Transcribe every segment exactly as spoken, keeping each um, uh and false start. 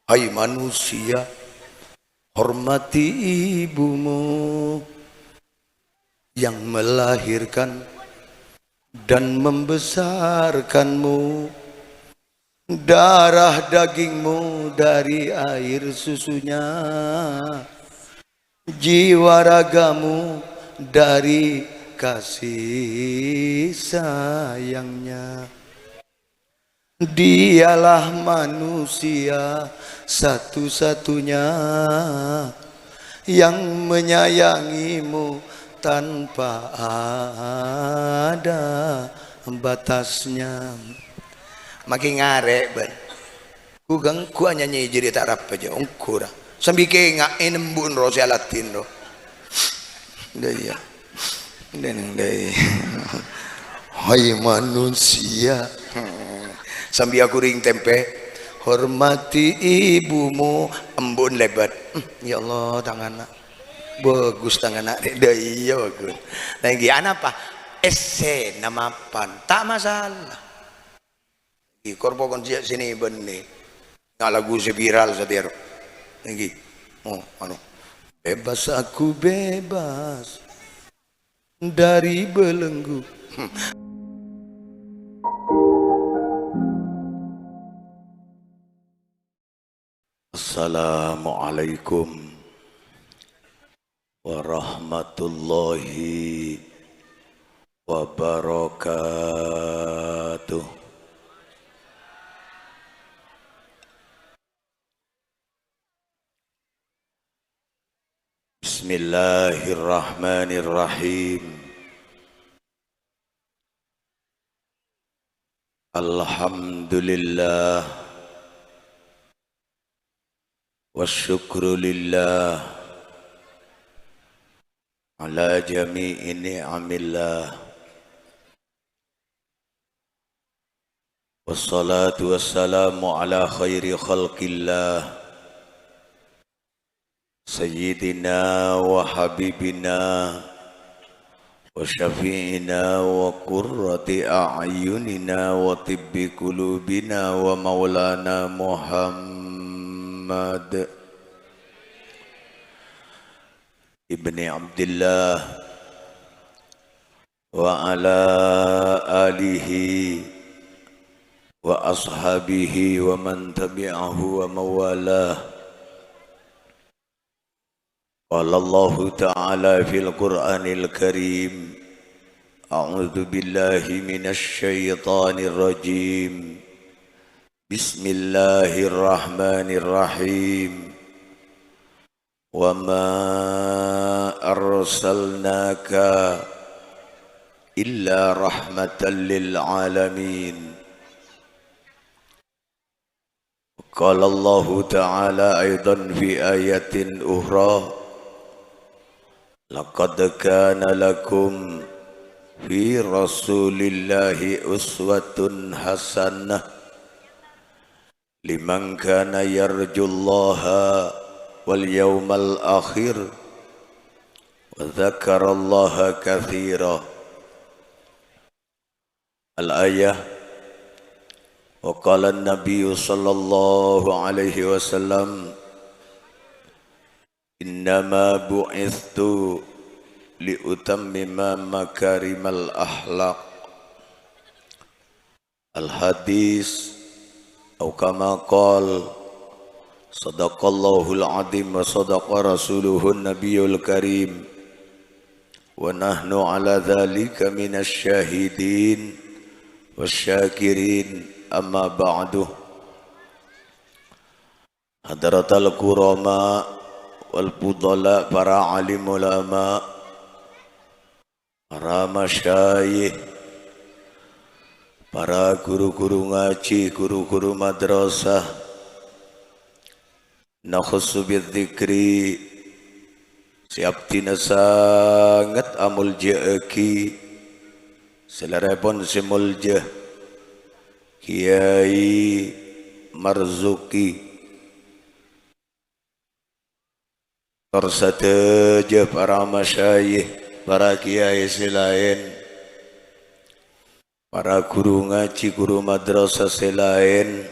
Hai manusia, hormati ibumu yang melahirkan dan membesarkanmu, darah dagingmu dari air susunya, jiwa ragamu dari kasih sayangnya. Dialah manusia satu-satunya yang menyayangimu tanpa ada batasnya. Makin ngarè', bân. Ku ganggu anyanyi jadi tak rapa aja, ongko ra. Sambi kènga'è nembu'en ro sè aladhin ro. Dâ' iyâ. Dâ' neng dâ' iyâ. Hai manusia. Sambi aku ring tempe. Hormati ibumu, embu'en lèbât. Hmm, ya Allah, tang ana'. Bagus tang ana'. Dâ' iyâ, bagus. Nah, ènggi anapa? Essèna mapan. Ta' masalah. Ènggi, kor pokon jiyâ sènè bânnè. Nga' lagu sè viral satèya ro. Ènggi. Oh, anu. Bebas aku bebas dari belenggu. Assalamualaikum warahmatullahi wabarakatuh. Bismillahirrahmanirrahim. Alhamdulillah. Wasyukru lillah ala jami'i ni'amillah. Wassalatu wassalamu ala khairi khalqillah, sayyidina wa habibina wa syafi'ina wa qurrati a'yunina wa tibbi qulubina wa maulana Muhammad ibni Abdillah wa ala alihi wa ashabihi wa man tabi'ahu wa mawalah. Qala Allahu ta'ala fil Qur'anil Karim, a'udzu billahi minasy syaithanir rajim. Bismillahirrahmanirrahim. Wa ma arsalnaka illa rahmatan lil alamin. Qala Allahu ta'ala aidan fi ayatin ukhra, laqad kana lakum fi Rasulillahi uswatun hasanah liman kana yarjullaha wal yaumal akhir wa dzakarallaha katsira. Al-ayah, wa qala an-nabiyyu sallallahu alaihi wasallam, "Innama bu'itstu li utammima makarimal akhlaq." Al-hadis, au kama qal, sadaqallahul azim wa sadaqa rasuluhun nabiyul karim. Wa nahnu ala dzalika minasy syahidin wasyakirin, amma ba'du. Hadratal kurama wal fudala, para alim ulama, para masyayikh, para guru-guru ngaji, guru-guru madrasah, nakhussu bidzikri, sè abdhina sanget amoljâ'aghi, salèrèpon sè moljâ, Kiai Marzuki, tor sadhâjâ para masyayikh, para kiai sè laèn, para guru ngaji, guru madrasah sè laèn,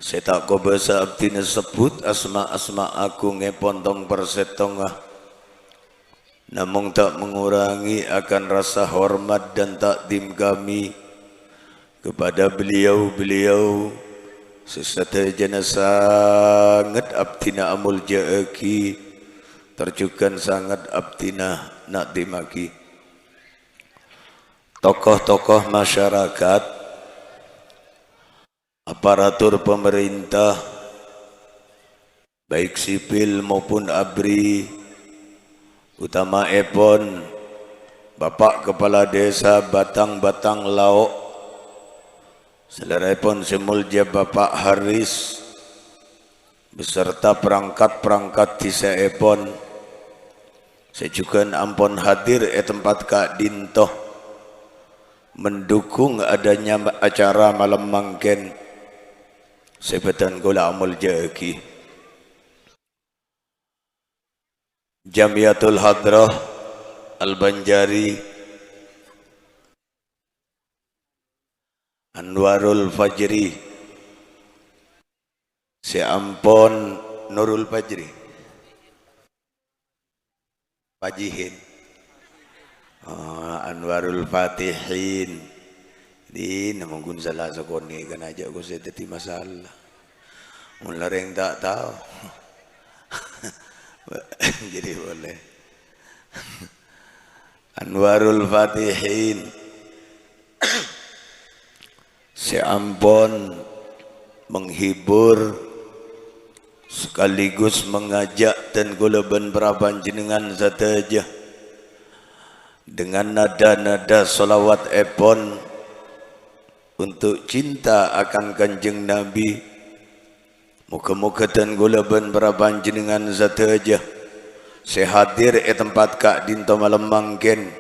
Sè ta' kobâsa abdhina sebbhut asma-asma agungngèpon tong-persèttongnga, namong ta' mengurangi akan rasa hormat dan takdim kami kepada beliau-beliau sè sadhâjâna sanget abdhina amolja'aghi, tor jhughân sanget abdhina na'dhimaghi. Tokoh-tokoh masyarakat, aparatur pemerintah, baik sipil maupun abri, utamaèpon Bapak Kepala Desa Batang-Batang Lao', salèrèpon sè molja Bapak Haris, beserta perangkat-perangkat dhisaèpon, sè jhughân ampon hadir è tempat ka'dinto, mendukung adanya acara malem mangkèn, sè bâdhân kaulâ amolja'aghi. Jamiyatul Hadrah Al-Banjari, Anwarul Fajri, sè ampon Nurul Fajri. Fajihin. Oh, Anwarul Fatihin. Dina mongghun sala sakonè' kan ajâ' kosè dhâddhi masalah. Mon la rèng ta' tao. Jadi boleh. Anwarul Fatihin. Sè ampon menghibur sekaligus mengajak dân kaulâ bân para panjhennengngan sadhâjâ dengan nada-nada shalawatèpon untuk cinta akan Kanjeng Nabi. Moghâ-moghâ dân kaulâ bân para panjhennengngan sadhâjâ sè hadir è tempat ka'dinto malem mangkèn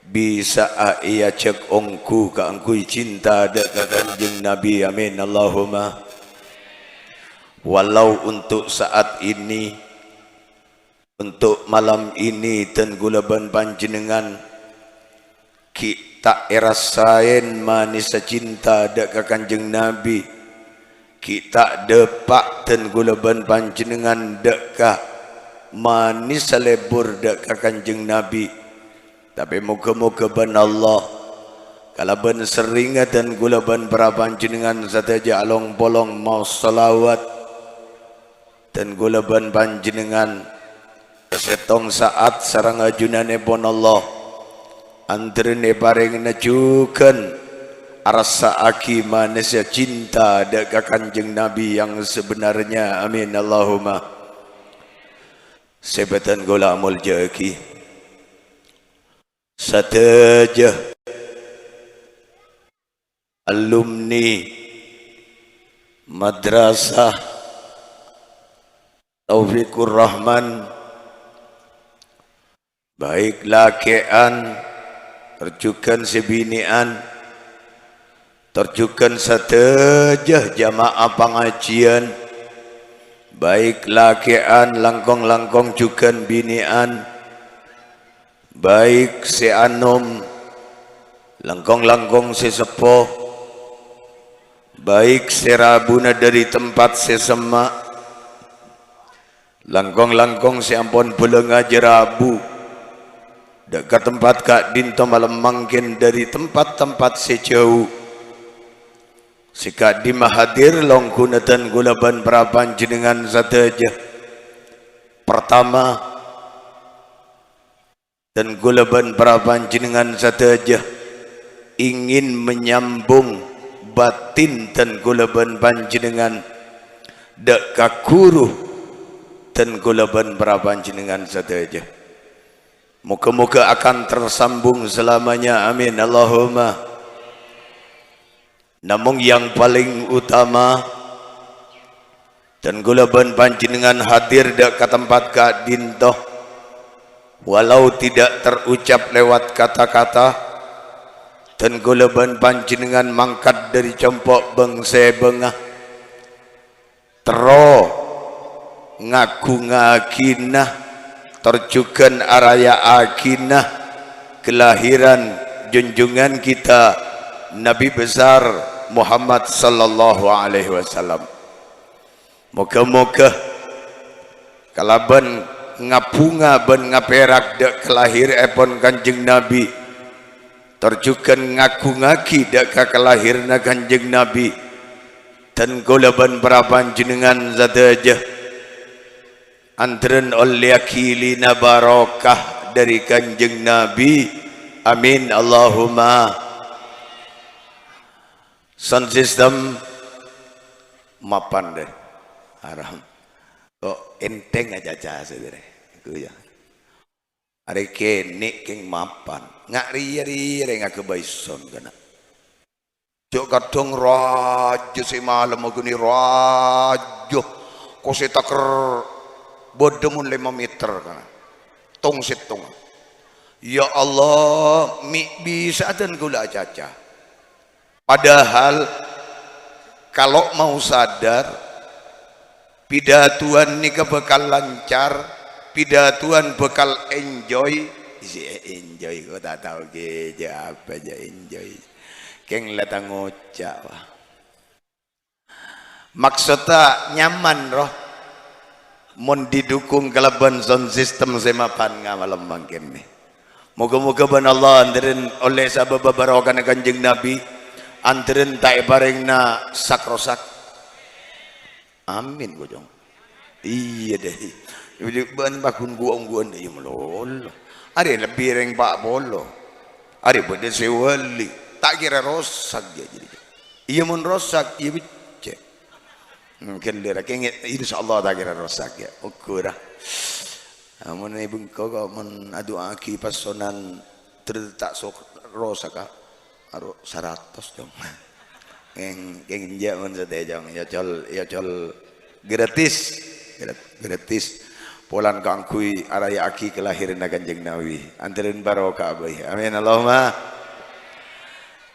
bisa'a èajhâk ongghu kaangghuy cinta dâ' ka Kanjeng Nabi. Amin, Allahumma. Walau untuk saat ini, untuk malam ini, dân kaulâ bân panjhennengngan ghi' ta' èrassa'è manessa cinta dâ' ka Kanjeng Nabi, ghi' ta' dâpa' dân kaulâ bân panjhennengngan dâ' ka manessa lebur dâ' ka Kanjeng Nabi. Tapè moghâ-moghâ bân Allah, kalabân serringnga dân kaulâ bân para panjhennengngan sadhâjâ along-polong maos shalawat. Dân kaulâ bân panjhennengngan sèttong sa'at sareng ajunanèpon Allah, andhârân èparèngana jhughân arassa'aghi manessa cinta dâ' ka Kanjeng Nabi yang sebenarnya. Amin, Allahumma. Sè bâdhân kaulâ amolja'aghi. Sadhâjâ alumni Madrasah Taufikur Rahman, baik lakè'an, tor jhughân sè binè'an, tor jhughân sadhâjâ jamaah pangajiyân, baik lakè'an, langkong-langkong jhughân binè'an, baik sè anom, langkong-langkong sè seppo, baik sè rabuna dhâri tempat sè semma', langkong-langkong sè ampon bâlângajâ rabu, dâ' ka tempat ka'dinto malem mangkèn dhâri tempat-tempat sè jhâu. Sè ka'dimma hadir longghuna dân kaulâ bân para panjhennengngan sadhâjâ. Pertama, dân kaulâ bân para panjhennengngan sadhâjâ ingin menyambung batin dân kaulâ bân panjhennengngan dâ' ka ghuru dân kaulâ bân para panjhennengngan sadhâjâ. Moghâ-moghâ akan tersambung selamanya. Amin, Allahumma. Namong yang paling utama, dân kaulâ bân panjhennengngan hadir dâ' ka tempat ka'dinto, walau tidak terucap lewat kata-kata, dân kaulâ bân panjhennengngan mangkat dhâri compo' bâng-sèbângnga, terro ngaghungngaghinah tor jhughân araya'aghinah kelahiran junjungan kita Nabi besar Muhammad sallallahu alaihi wasallam. Moghâ-moghâ kalabân ngabhunga bân ngapèrak dâ' kalahèrèpon Kanjeng Nabi, tor jhughân ngaghungaghi dâ' ka kalahèranna Kanjeng Nabi, dân kaulâ bân para panjhennengngan sadhâjâ andhârân ollèyaghi lina barokah dâri Kanjeng Nabi. Amin, Allahumma. Sound system mapan deh. Haram. Kok enteng aja aca, saudara. Iku ya. Arè kènè' kèng mapan. Nga' rèya-rèya rè ngaghâbây sound kana. Jhâ' kadhâng rajâ sè malem aghâni rajâ. Kosè taker bâdâ mon lèma meter kana. Tong-sèttonga. Ya Allah, mè' bisa'a dân kaulâ aca aca. Padahal, kalau mau sadar, pidatowan nèka bhâkal lancar, pidatowan bhâkal enjoy. Isi enjoy, kok ta' tao ghi, jâ' apa jâ' enjoy. Kèng la ta' ngoca', wah. Maksodda nyaman, roh. Mon didukung kalabân sound system sè mapan ngamalem mangkèn nè. Moghâ-moghâ bân Allah andhârân ollè sabâbbhâ barokana Kanjeng Nabi, andhârân ta' èparèngana sak-rosak. Amin, Bojong. Iyâ, dâi. Bân paghun ghu-ongghuwân, iyâ, malolo. Arè lebbi rèng pa' polo. Arè bâdâ sè wali. Ta' kèra rosak, ya, jadi. Iyâ, mon rosak, iyâ, beccè'. Hmm, ghellira, kèng, insyaallah ta' kèra rosak, ya. Uggura. Amon è bengko kok mon adu'aaghi passonan ter-, ta' sok-, rosak, Kak. Aro saratos, dong. Kèng, kèng enjâ' mon satèya, jong. Ya, col, ya, col gratis. Grat-, gratis. Polana kaangghuy araya'aghi kalahèranna Kanjeng Nabi. Andhârân barokah bhâi. Amin. Allahumma.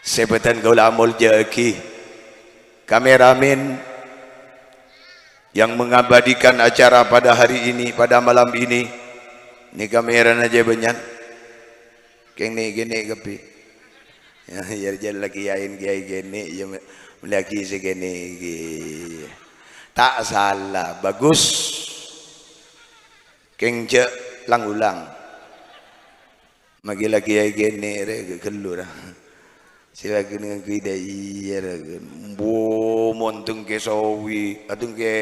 Sè bâdhân kaulâ amoljâ'aghi. Kameramen yang mengabadikan acara pada hari ini, pada malam ini, nèka kamerana jâ bânnya'. Kèng nè-, kènè' kabbhi. Ya, ya, jâ' la kèyaèna kèyaè kènè', ya, me-, mellèyaghi sè kènè' ghi. Ta' sala, bagus. Kèng jâ' lang-ulang. Maghi la kèyaè kènè' rè, ghellu ra. Sè la kènè' ngangghuy dâ' iyâ ra. Mbo, mon dengkè sawi, adengkè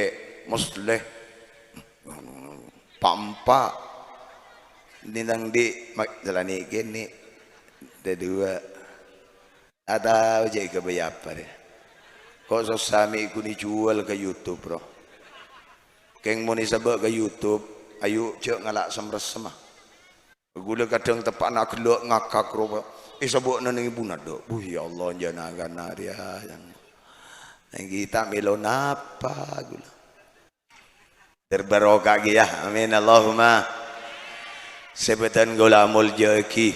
moslè. Pa'-empa'. Nèng tang dhi', ma-, salanè kènè'. Dâduwâ'. Ta' tao jâ' èghâbây apa rè. Kok sossa mè' ghun èjhuwâl ka YouTube, ro. Kèng mon èsabâ' ka YouTube, ayu jâ' ngala' sem-ressemma. Ghulâ kadhâng teppa'na ghellâ' ngakak rowa. Èsabâ'na neng èbhuna dâ'. Wuh, ya Allah, jâ' na-kana rèya. Neng ghi' ta' mèlo napa ghulâ. Terbarokah ghi ya. Amin. Allahumma. Sè bâdhân kaulâ amoljâ'aghi.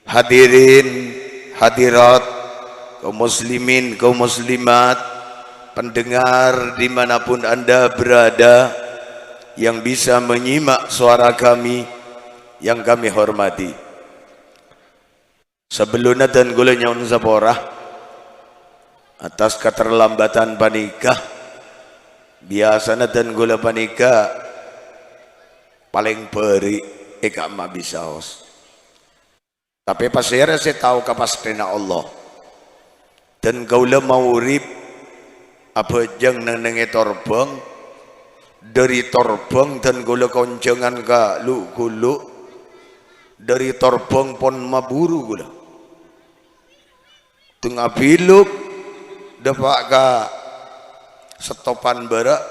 Hadirin, hadirat, kaum muslimin, kaum muslimat, pendengar dimanapun Anda berada yang bisa menyimak suara kami yang kami hormati. Sabellunna dân kaulâ nyo'on sapora atas katerlambatan panèka. Biyasana dân kaulâ panèka palèng bâri' è ka'emma bisaos. Tapè pasèra sè tao kapastèna Allah? Dân kaulâ maurip abhâjâng neng-nengngè torbhâng, dâri torbhâng dân kaulâ konjhângan ka lu'-ghulu', dâri torbhâng pon maburu kaulâ. Teng abiluk dâpa' ka setopan bârâ',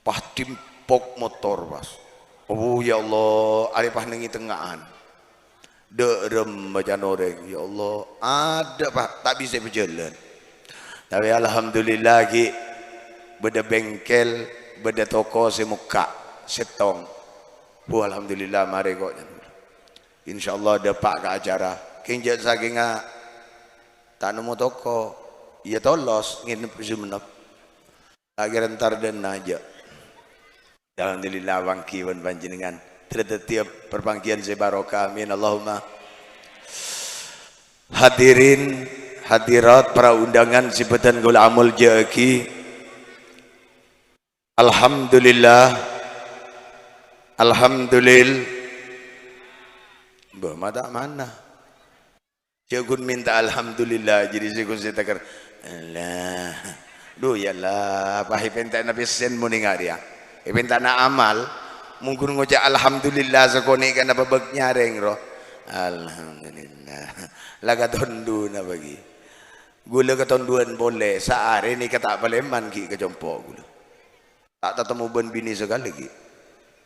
pas timpok motor, pas. Oh, ya Allah, arè pas neng è tengnga'an. Dâ' remma can orèng, ya Allah, adâ', pas, ta' bisa èpajhâlân. Tapè alhamdulillah, ghi' bâdâ bengkel, bâdâ toko sè mokka', sèttong. Bu, alhamdulillah, marè kok. Insyaallah dâpa' ka acara. Kèng jâ' sakènga ta' nemmo toko, iyâ tolos ngènep è Sumenep. Ta' kèra entar dâ' enna' jâ'. Alhamdulillah, pangghi bân panjhennengngan. Terros dhâddhiyâ parpangghiyân sè barokah. Amin. Allahumma. Hadirin, Hadirat para undangan sè bhâdhân kaulâ amoljâ'aghi. Alhamdulillah. Alhamdulil-, Mbah, ma' ta' mana. Jhâ' ghun mènta alhamdulillah, jâriyâ sè ghun sè takèr. Allah. Duh, ya Allah, apa èpènta'na pèssèna mon nèng arèya? Èpènta'na amal. Mon ghun ngoca' alhamdulillah sakonè' kana bâbâk nyarèng, ro. Alhamdulillah. La katondhuna bâgi. Ghulâ katondhuwân polè, saarè nèka ta' palèman ghi' ka compo' ghulâ. Ta' tatemmo bân binè sakalè ghi'.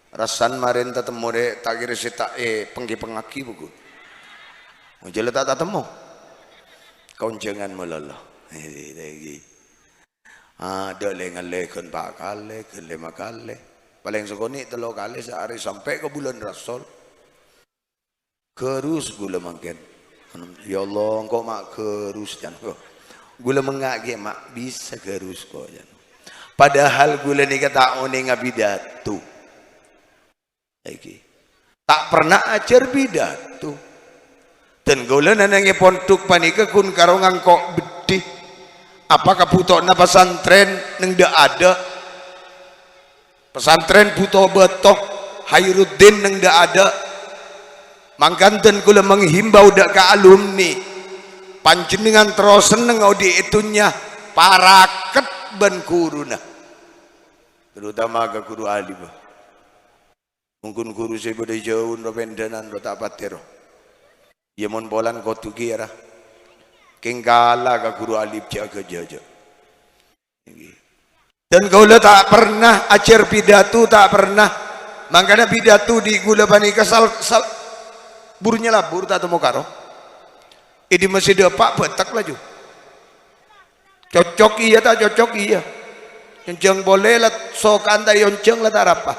Rassan marèn tatemmo rè, ta' kèra sè ta' èpèng-kèpèngngaghi, bâgus. Mon jhâ' la ta' tatemmo. Konjhângan malolo. Ghi. Adâ' lè-ngallè ghân pa' kalè, ghân lèma kalè. Palèng sakonè' tello kalè saarè sampè' ka bulân Rasul. Ghârus ghulâ mangkèn. Ya Allah, engko' ma' ghârus, can. Ghulâ mengnga' ghi' ma' bisa ghârus, ko', can. Padahal ghulâ nèka ta' onènga pidato. Èngghi. Ta' pernah ajhâr pidato. Dan ghulâ nèng è pondhuk panèka ghun karo ngangko' beddhi. Apa kabhutowanna pasantrèn nèng dâ'-adâ'? Pasantrèn bhuto bâto, Khairuddin nèng dâ'-adâ'. Mangkana dhân ghulâ menghimbau dâ' ka alumni. Panjhennengngan terro senneng odi' è dhunnya, paraket bân ghuruna. Terutama ka ghuru alim. Mon ghun ghuru sè bâdâ è jhâu ro pèndhânan ro ta' patè ro. Iyâ mon polana kodhu kèra. Kèng kala ka ghuru alim jâ-, jâ-, jâ-. Èngghi. Dan kaulâ ta' pernah ajhâr pidato, ta' pernah. Mangkana pidato dhi' ghulâ panèka sal-, sal-, bur nyalabur ta' temmo karo. È dimma sè dâpa' bâtek laju. Cocok iyâ, ta' cocok iyâ. Èonjhâng polè la soka'an ta' èonjhâng la ta' arapa.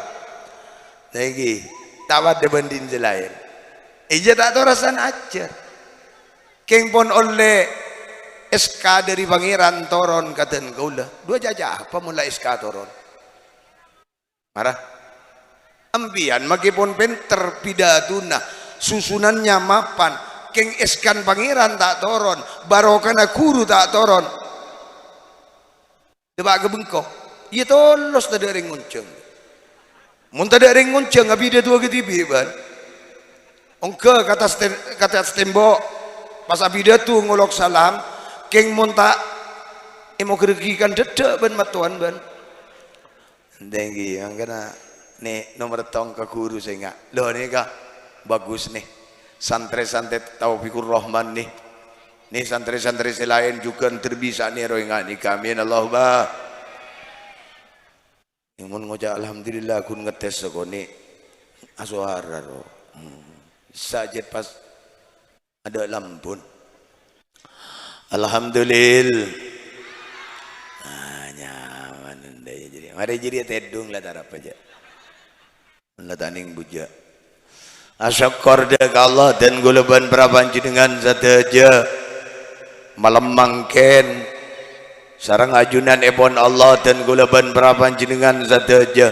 Nah, èngghi, ta' padâ bhândhin sè laèn. Iyâ ta' torosan ajhâr. Kèng pon ollè S K dâri Pangèran toron ka dhân kaulâ. Dhu acaca apa mon la S K toron? Mara. Empèyan makè pon pènter pidatona, susunannya mapan. Kèng S K-na Pangèran ta' toron, barokana ghuru ta' toron. Dâpa' ka bengko. Iyâ tolos tadâ' rèng ngonjhâng. Mon tadâ' rèng ngonjhâng, abidatowa kadhibi', bân. Ongghâ ka attas tem-, ka attas tembo'. Pas abidato ngolok salam, kèng mon ta' èmoghârâghi kan dâddhâ' bân mattowan, bân. Èngghi, mangkana, nè, nomer settong ka ghuru sènga'. Lho, nèka, bhâghus, nè. Santrè-santrè Taufikur Rahman, nè. Nè, santrè-santrè sè laèn jhughân ter bisa nèro ènga' nèka. Amin, Allahumma. Mon ngoca' alhamdulillah, ghun ngetes sakonè'. Asowara, ro. Hmm. Sajjhât pas Adâ' lampun. Alhamdulillah. Ah, nyaman, ndâ, jâriyâ. Marè jâriyâ tèdung la tarapa, jâ'. La tanèng bujâ'. Asokkor dâ' ka Allah dan kaulâ bân para panjhennengngan sadhâjâ. Malem mangkèn, sareng ajunanèpon Allah dan kaulâ bân para panjhennengngan sadhâjâ.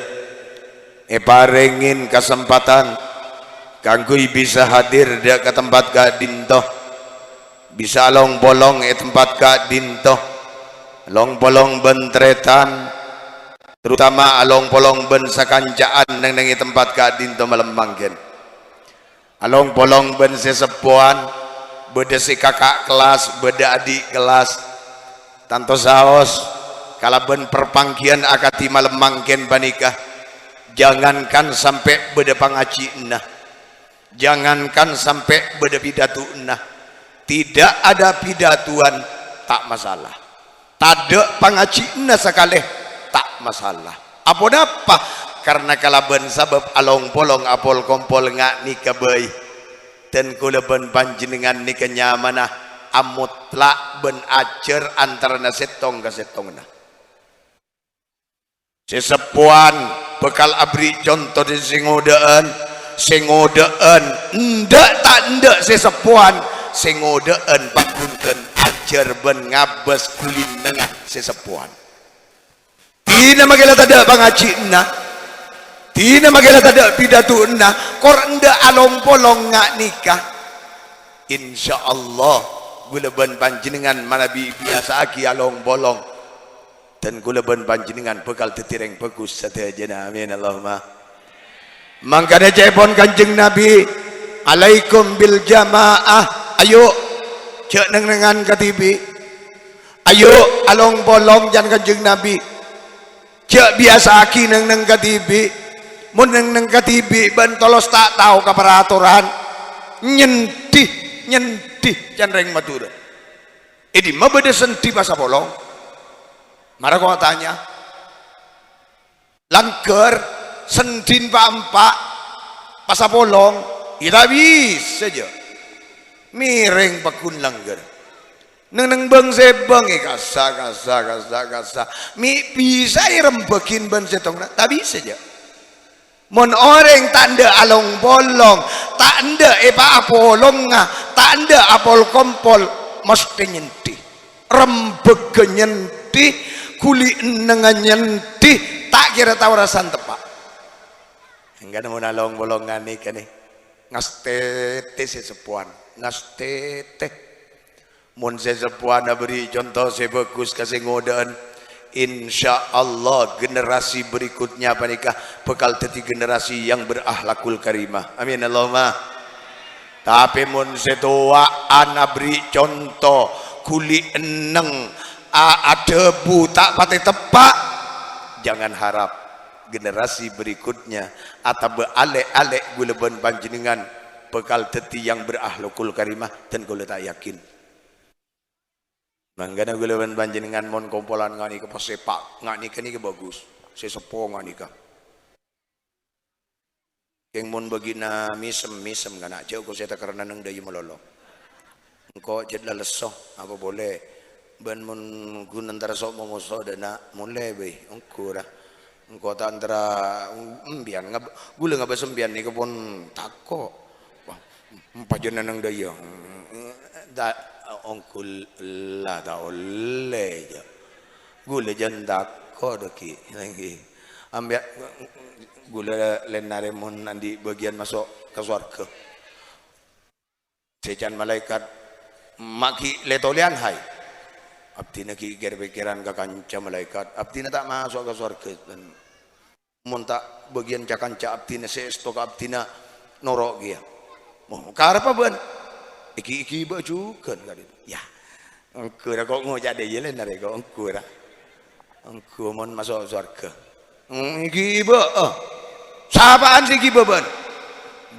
Èparèngè kasempatan kaangghuy bisa hadir dâ' ka tempat ka'dinto, bisa along-polong è tempat ka'dinto, along-polong bân tarètan, terutama along-polong bân sakanca'an neng-neng è tempat ka'dinto malem mangkèn. Along-polong bân sè seppowan, bâdâ sè kaka' kellas, bâdâ adi' kellas. Tanto saos kalabân parpangghiyân akadhi malem mangkèn panèka, jangankan sampè' bâdâ pangajhiânna, jangankan sampè' bâdâ pidatona, tidak ada pidatoan, ta' masalah. Tadâ' pangajhiânna sakalè, ta' masalah. Aponapa? Karna kalabân sabâb along-polong apol-kompol nga' nèka bhâi. Dan kaulâ bân panjhennengngan nèka nyamana amotlak bân ajhâr antarana sèttong ka sèttongnga. Sè seppowan bhâkal aberri' conto dâ' sè ngodâ'ân, sè ngodâ'ân, endâ' ta' endâ' sè seppowan, sè ngodâ'ân pagghun ajhâr bân ngabâs ghulina sè seppowan. Dina makè la tadâ' pangajhiânna, dina makè la tadâ' pidatona, kor endâ' along-polong nga' nèka. Insyaallah, Kaulâ bân panjhennengngan manabi biyasa'aghi along-polong, dan kaulâ bân panjhennengngan bhâkal dhâddhi rèng bhâghus sadhâjâna. Amin, Allahumma. Mangkana ca'èpon Kanjeng Nabi, "Alaikum bil jama'ah." Ayo, jhâ' neng-nengngan kadhibi'. Ayo, along-polong jân Kanjeng Nabi. Jhâ' biyasa'aghi neng-neng kadhibi'. Mon neng-neng kadhibi' bân tolos ta' tao ka paratoran, nyendi, nyendi can rèng Madhurâ. È dimma bâdâ sendi pasapolong? Mara ko' atanya. Langghâr, sendin pa'-empa', pasapolong, iyâ ta' bisa, jhâ'. Mèrèng pagghun langghâr. Neng-neng bâng-sèbâng, è, kassa', kassa', kassa', kassa'. Mè' bisa èrembhâghin bân sèttongnga? Ta' bisa, jhâ'. Mon orèng ta' endâ' along-polong, ta' endâ' èpa-apolongnga, ta' endâ' apol-kompol, mesthè nyendi. Rembhâghâ nyendi, ghuli ennengnga nyendi, ta' kèra tao rassana teppa'. Èngghâna mon along-polong nganèka nè, ngastètè sè seppowan, ngastètè. Mon sè seppowanna aberri' conto sè bhâghus ka sè ngodâ'ân, insyaallah generasi berikutnya panèka bhâkal dhâddhi generasi yang berakhlakul karimah. Amin, Allahumma. Tapè mon sè towa'an aberri' conto, ghuli enneng, a-, adhâbu ta' patè teppa', jangan harap generasi berikutnya, atabâ alè'-alè' kaulâ bân panjhennengngan bhâkal dhâddhi yang berakhlakul karimah, dan kaulâ ta' yakin. Mangkana kaulâ bân panjhennengngan mon kompolan nganèka pasèpa', nganèka nèka bhâghus, sè seppo nganèka. Kèng mon bâgina mèsem-mèsem kana', jhâ' ko' sè takarana neng dâjâ malolo. Engko' jhât la lesso, apa polè. Bân mon ghun entara so' momoso dâ' na', molè bhâi, ongghu ra. Engko' ta' entara, empèyan ngab-, ghulâ ngabâs empèyan nèka pon tako'. Wah, empajâna neng dâjâ. Ta', ongghu la ta' ollè, jhâ'. Ghulâ jân tako' dâggi', lagi. Ambiyâ, ghulâ lèn arè mon andi' bâgiyân maso' ka sowarghâ. Sè can malaèkat, "Ma' ghi' lè-tolèyan, hay? Abdhina ghi' kèr-pèkkèran ka kanca malaèkat. Abdhina ta' maso' ka sowarghâ, mon ta' bâgiyân ca-kanca abdhina sè èsto ka abdhina noro' kèya." "Mo, karebbhâ bân?" "Èghi-, èghibâ jhughân ka'dinto." "Yâ, ongghu ra ko' ngoca' dâjâ lèn arè ko' ongghu ra." Ongghu mon maso' sowarghâ. "Hmm, èghibâ, eh. Sapa'an sè èghibâ bân?"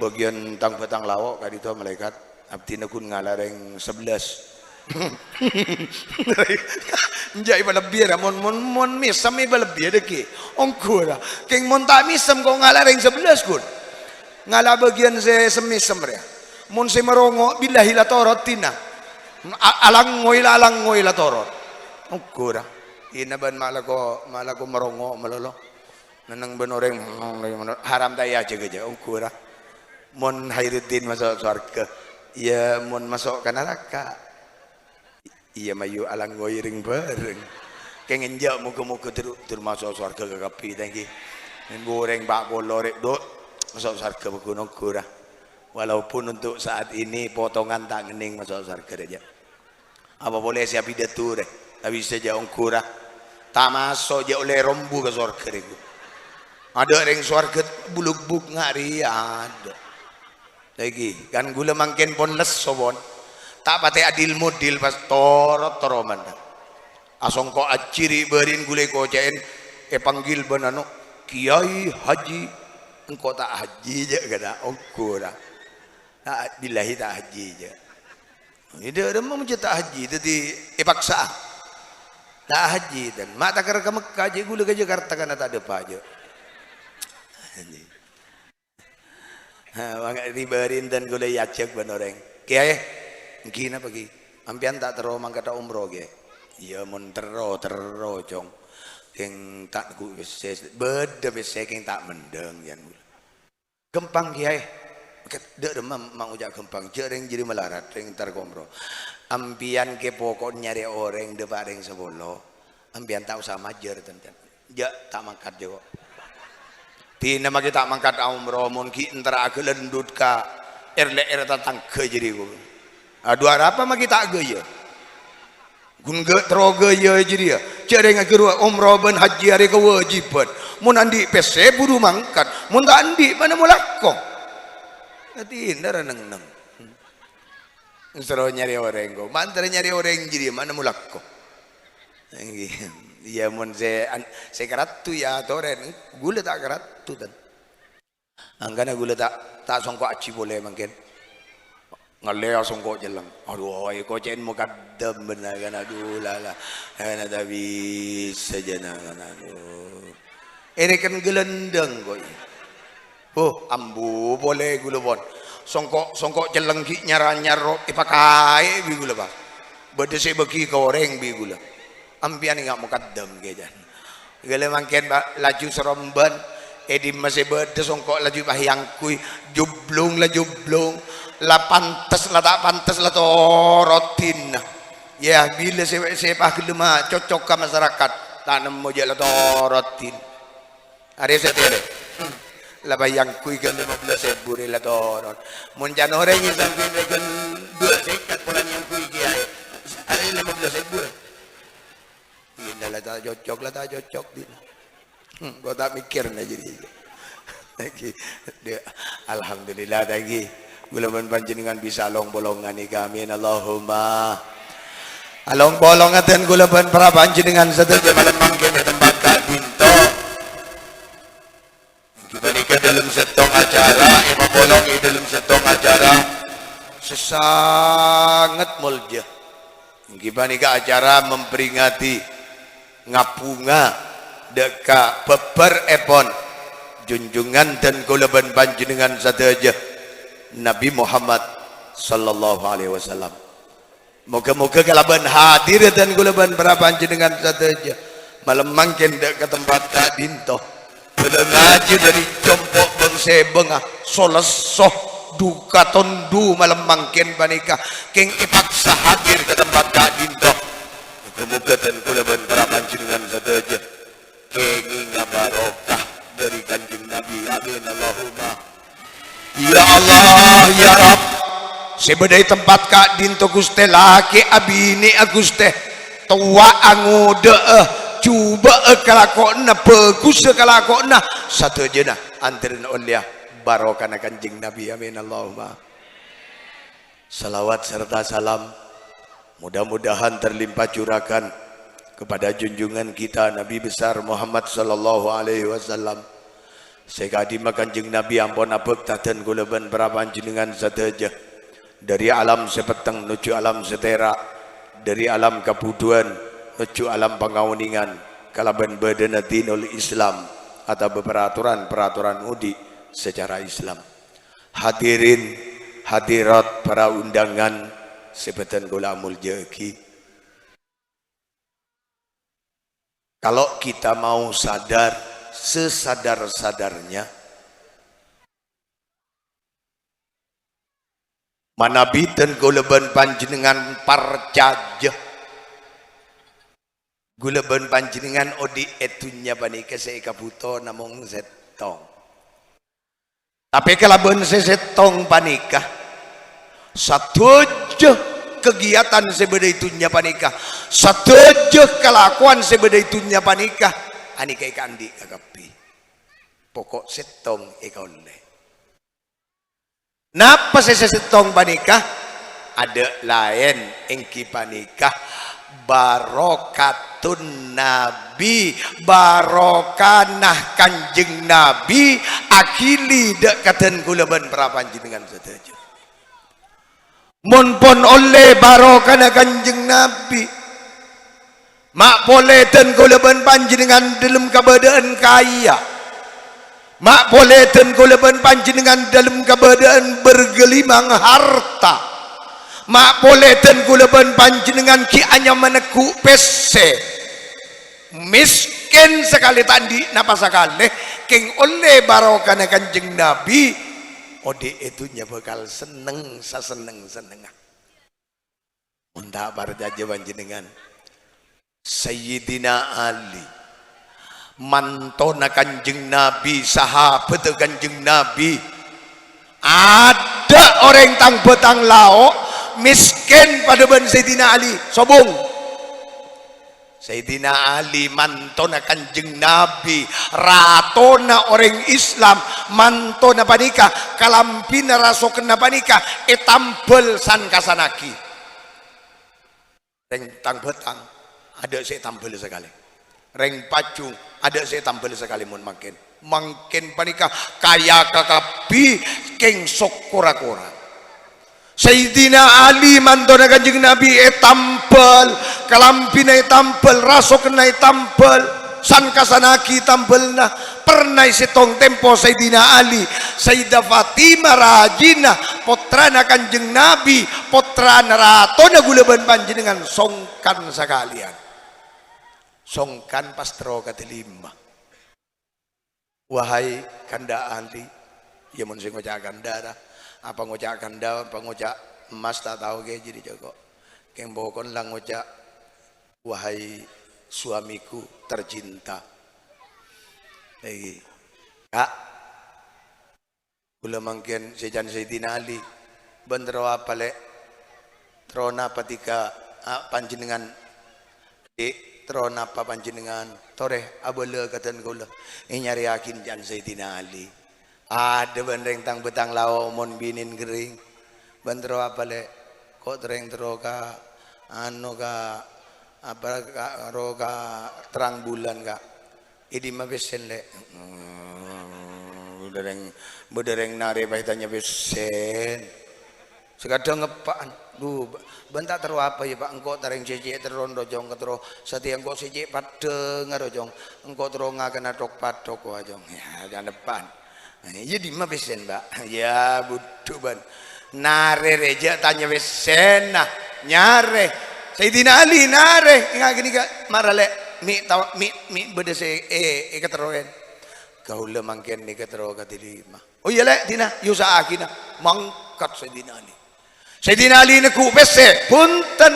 "Bâgiyân tang-bhâtang lao' ka'dinto, malaèkat. Abdhina ghun ngala' rèng sabellâs." Enjâ' èpalebbiyâ ra, mon, mon, mon mèsem èpalebbiyâ dâggi'. Ongghu ra. Kèng mon ta' mèsem ko' ngala' rèng sabellâs, ghun. Ngala' bâgiyân sè sem-mèsem rèya. Mon sè marongo', billahi la toro' dina. A-, alangngoy la, alangngoy la toro'. Ongghu ra. Dina bân ma' lako, ma' lako marongo' malolo. Neng-neng bân orèng, haram ta' èajhâghâ jhâ', ongghu ra. Mon Khairuddin maso' sowarghâ, iyâ mon maso' ka naraka, iyâ mayu alangngoy rèng-bhâreng. Kèng enjâ', moghâ-moghâ dur, dur maso' sowarghâ kakabbhi, ta' ènggi. Mon orèng pa' polo rè', Duk, maso' sowarghâ paggun ongghu ra. Walaupun untuk saat ini potongan ta' ngennèng maso' sowarghâ rè', jhâ'. Apa polè sè apidato rè? Ta' bisa jhâ' ongghu ra. Ta' maso' jhâ' ollè rombu ka sowarghâ rè, ghu. Adâ' rèng sowarghâ buluk-buk nga' rèya adâ'. Lagi, kan ghulâ mangkèn pon lesso, pon. Ta' patè adil-modil pas toro'-toro' mandhâr. Asongko' ajhi ri'-bâri'en ghulâ èkoca'è, èpanggil bân ano, "Kiai Haji." Engko' ta' haji jhâ' ghâna, ongghu ra. Ta', billahi ta' haji jhâ'. Iyâ, dâ' remma mon jhâ' ta' haji, dhâddhi èpaksa. Ta' haji, dan ma' takèr ka Mekkah, jhâ' ghulâ ka Jakarta kana ta' dâpa' jhâ'. Ha, mangka ri-bâri'en dan ghulâ èajhâk bân orèng. "Kiai, ènggi napa, Ki? Ampèyan ta' terro mangkata umroh, Kiai?" "Iyâ, mon terro, terro, Cong. Kèng ta' ghu pèssè, bâdâ pèssè kèng ta' mendhâng, yan ghulâ." "Ghâmpang, Kiai." "Dâ' remma ma' ngoca' ghâmpang, jhâ' rèng jârèya malarat, rèng entar ka umroh. Ampèyan kè pokok nyarè orèng dâpa' rèng sapolo, ampèyan ta' osa majâr, tan-, tan. Jhâ' ta' mangkat jhâ' ko'." Dina maghi ta' mangkat aumroh, mon ghi' entara aghâlândhut ka er-lè'èr tatangghâ jârèya, ko'. Adhu, arapa ma' ghi' ta' ghâjâ? Ghun ghâ-, terro ghâjâ jârèya. Jhâ' rèng aghâruwa umroh bân hajji arè kawâjibhân. Mon andi' pèssè buru mangkat, mon ta' andi' ma' nemmo lako. Ati endara neng-neng. Soro nyarè orèng ko, mandhâr nyarè orèng jârèya ma' nemmo lako. Èngghi. Iyâ, mon sè an-, sè karatto iyâ atorè, ghulâ ta' karatto, tan. Angghâna ghulâ ta', ta' songko' ajhi polè mangkèn. Ngallèya songko' celleng. Adhu, èkocè'è mukaddam bhender kan, adhu, la, la. Ana ta' bisa jhâ' na kan, adhu. Èrèken ghâlândhâng kok. Huh, ambu polè ghulâ pon. Songko', songko' celleng ghi' nyar-anyar ro-, èpakaè bi' ghulâ, Pak. Bâdâ sè bâgi ka orèng bi' ghulâ. Ampèyan enga' mukaddam kèya, jân. Ghâlâ mangkèn, Pak, laju sarombân, è dimma sè bâdâ songko' laju èpahèangkuy, jublung la jublung, la pantes la ta' pantes la toroddhin. Yâ, bilâ sè, sè paghellem cocok ka masarakat, ta' nemmo jâ' la toroddhin. Arè satèya. La pahèangkuy ghân lèma bellâs èbu rè la torot. Mon can orèng sè sampèyan rè ghân duwâ' sèket polana nyangkuy kèyaè. Arè lèma bellâs èbu rè. Iyâ, la ta' cocok, la ta' cocok, din. Hmm, kok ta' mèkkèrna jârèya. Lagi, dè-, alhamdulillah, lagi. Ghulâ bân panjhennengngan bisa long-polongan nèka. Amin, Allahumma. Along-polongan dhân ghulâ bân para panjhennengngan sadhâjâ malem mangkèn è tempat ka'dinto. Èngghi panèka dhâlem sèttong acara, èpapolong è dhâlem sèttong acara sè sanget molja. Èngghi panèka acara memperingati, ngabhunga, dâ' ka bhâbhârèpon junjungan dhân ghulâ bân panjhennengngan sadhâjâ, Nabi Muhammad sallallahu alaihi wasallam. Moghâ-moghâ kalabân hadirra dhân ghulâ bân para panjhennengngan sadhâjâ, malem mangkèn dâ' ka tempat ka'dinto. Bâlâ ngajhi dhâri compo' bâng-sèbângnga, so-lesso, dhu-katondu malem mangkèn panèka, kèng èpaksa hadir ka tempat ka'dinto. Moghâ-moghâ dhân ghulâ bân para panjhennengngan sadhâjâ kèngènga barokah dhâri Kanjeng Nabi. Amin, Allahumma. Ya Allah, ya Rabb, sè bâdâ è tempat ka'dinto, Ghustè, lakè' abinè'a, Ghustè, towa'a ngodâ'â, jhubâ'â kalakowanna, bhâghussâ kalakowanna, sadhâjâna anḍerrâna ollèya barokana Kanjeng Nabi. Amin, Allahumma. Salawat serta salam mudah-mudahan terlimpah curahkan kepada junjungan kita Nabi besar Muhammad sallallahu alaihi wasallam. Sè ka'dimma Kanjeng Nabi ampon abhâkta dhân ghulâ bân para panjhennengngan sadhâjâ. Dhâri alam sè petteng nojjhu alam sè tèra', dhâri alam kabhudhuwân nojjhu alam pangaonèngan, kalabân bâdâna dinul Islam, atabâ peraturan-peraturan odi' secara Islam. Hadirin, hadirat, para undangan sè bhâdhân kaulâ amoljâ'aghi. Kalau kita mau sadar sesadar-sadarnya, manabi dhân kaulâ bân panjhennengngan parcajâ, kaulâ bân panjhennengngan odi' è dhunnya panèka sè èkabhuto namong sèttong. Tapè kalabân sè sèttong panèka, sadhâjâ kagiyatan sè bâdâ è dhunnya panèka, sadhâjâ kalakowan sè bâdâ è dhunnya panèka, anèka èkaandi' kakabbhi. Poko' sèttong èkaollè. Napa sè sè sèttong panèka? Adâ' laèn èngghi panèka barokatun Nabi, barokana Kanjeng Nabi, aghili dâ' ka dhân kaulâ bân para panjhennengngan sadhâjâ. Mon pon ollè barokana Kanjeng Nabi, ma' polè dhân kaulâ bân panjhennengngan dhâlem kabâdâ'ân kaya. Ma' polè dhân kaulâ bân panjhennengngan dhâlem kabâdâ'ân bergelimang harta. Ma' polè dhân kaulâ bân panjhennengngan ghi' anyama negghu' pèssè. Mèskèn sakalè ta' andi' napa sakalè, kèng ollè barokana Kanjeng Nabi, odi' è dhunnya bhâkal senneng sasenneng-sennengnga. Mon ta' parcajâ panjhennengngan, Sayyidina Ali, mantona Kanjeng Nabi, sahabhâddhâ Kanjeng Nabi, adâ' orèng tang-bâtang lao' Miskin padâ bân Sayyidina Ali, sobung. Sayyidina Ali, mantona Kanjeng Nabi, ratona orèng Islam, mantona panèka, kalambhina rasokenna panèka ètambhâl san-kassannaghi. Rèng tang-bhâtang, adâ' sè ètambhâl sakalè. Rèng Pajung, adâ' sè ètambhâl sakalè mon mangkèn. Mangkèn panèka kaya kakabbhi, kèng sokkorra-korra. Sayyidina Ali, mantona Kanjeng Nabi, ètambhâl, kalambhina ètambhâl, rasokenna ètambhâl, san-kassannaghi tambhâlna. Pernah è sèttong tempo Sayyidina Ali, Sayyidah Fatimah rajina, pottrana Kanjeng Nabi, pottrana ratona ghulâ bân panjhennengngan, songkan sakalèyan. Songkan pas terro kadâlima. Wahai kandhâ Ali, iyâ mon sè ngoca' kandhâ ra, apa ngoca' kandhâ, apa ngoca' emmas ta' tao kèya jârèya jhâ' ko'. Kèng pokon la ngoca', "Wahai suamiku tercinta." Èngghi. Ka', Ghulâ mangkèn sè can Sayyidina Ali, "Bân terro apa, Lè'? Terro napa dhika, a, panjhennengngan, Dik? Terro napa panjhennengngan? Torè abâlâ ka dân kaulâ." Ènyarèyaghin can Sayyidina Ali. Adâ' bân rèng tang-bhâtang lao' mon binèn ghâring. "Bân terro apa, Lè'?" "Ko' terrèng terro ka, anu, ka, apa, ka, ro ka terrang bulan, Ka'." "È dimma pèssèna, Lè'?" "Hmm, bâdâ rèng, bâdâ rèng narè pas ètanya pèssèna. Sakadhâng eppa'an. Dhu, bân ta' terro apa, yâ, Pa'? Engko' ta' rèng cè'-cè' terro, rojhâng terro. Satèya engko' sè cè' paddhângnga, rojhâng. Engko' terro ngakana thok-pathok, wajhâng." "Yâ, can eppa'an." "Iyâ, dimma pèssèna, Pa'?" "Yâ, budhu, bân. Narè rè, jhâ' tanya pèssèna. Nyarè." "Sayyidina Ali narè." "Ènga' ghânèka, mara, Lè'. Mè' tao, mè', mè' bâdâ sè è-, èkaterrowè." "Kaulâ mangkèn èkaterro kadâlima." "Oh, iyâ, Lè', dinah, èyusa'aghina." Mangkat Sayyidina Ali. Sayyidina Ali neggu' pèssè, bhunten.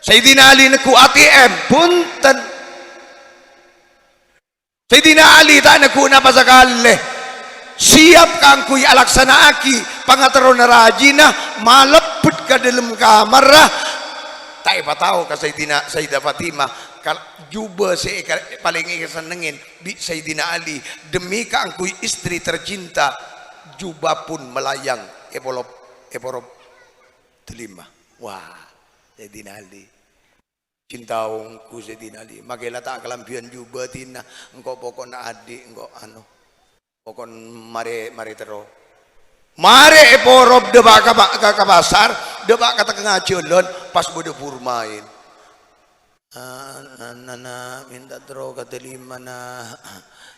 Sayyidina Ali neggu' A T M, bhunten. Sayyidina Ali ta' neggu' napa sakalè. Siap kaangghuy alaksana'aghi pangaterrona rajina, malebbhut ka dâlem kamarra. Ta' èpatao ka Sayyidina, Sayyidah Fatimah, kal-, jubâ sè èka-, palèng èkasennengngè bi' Sayyidina Ali, demi kaangghuy istri tercinta, jubah pun melayang èpolop, èporop dâlima. Wah, Sayyidina Ali. Cinta ongghu Sayyidina Ali. Makè la ta' kalambhiyân jubâ dinah. Engko' poko'na andi', engko' anu. Pokon marè, marè terro. Marè èporop dâpa' ka pa-, ka, ka pasar, dâpa' ka tengnga jhâlân, pas bâdâ burmaèn. "Ah, na, na, na, mènta terro kadâlima, Na'.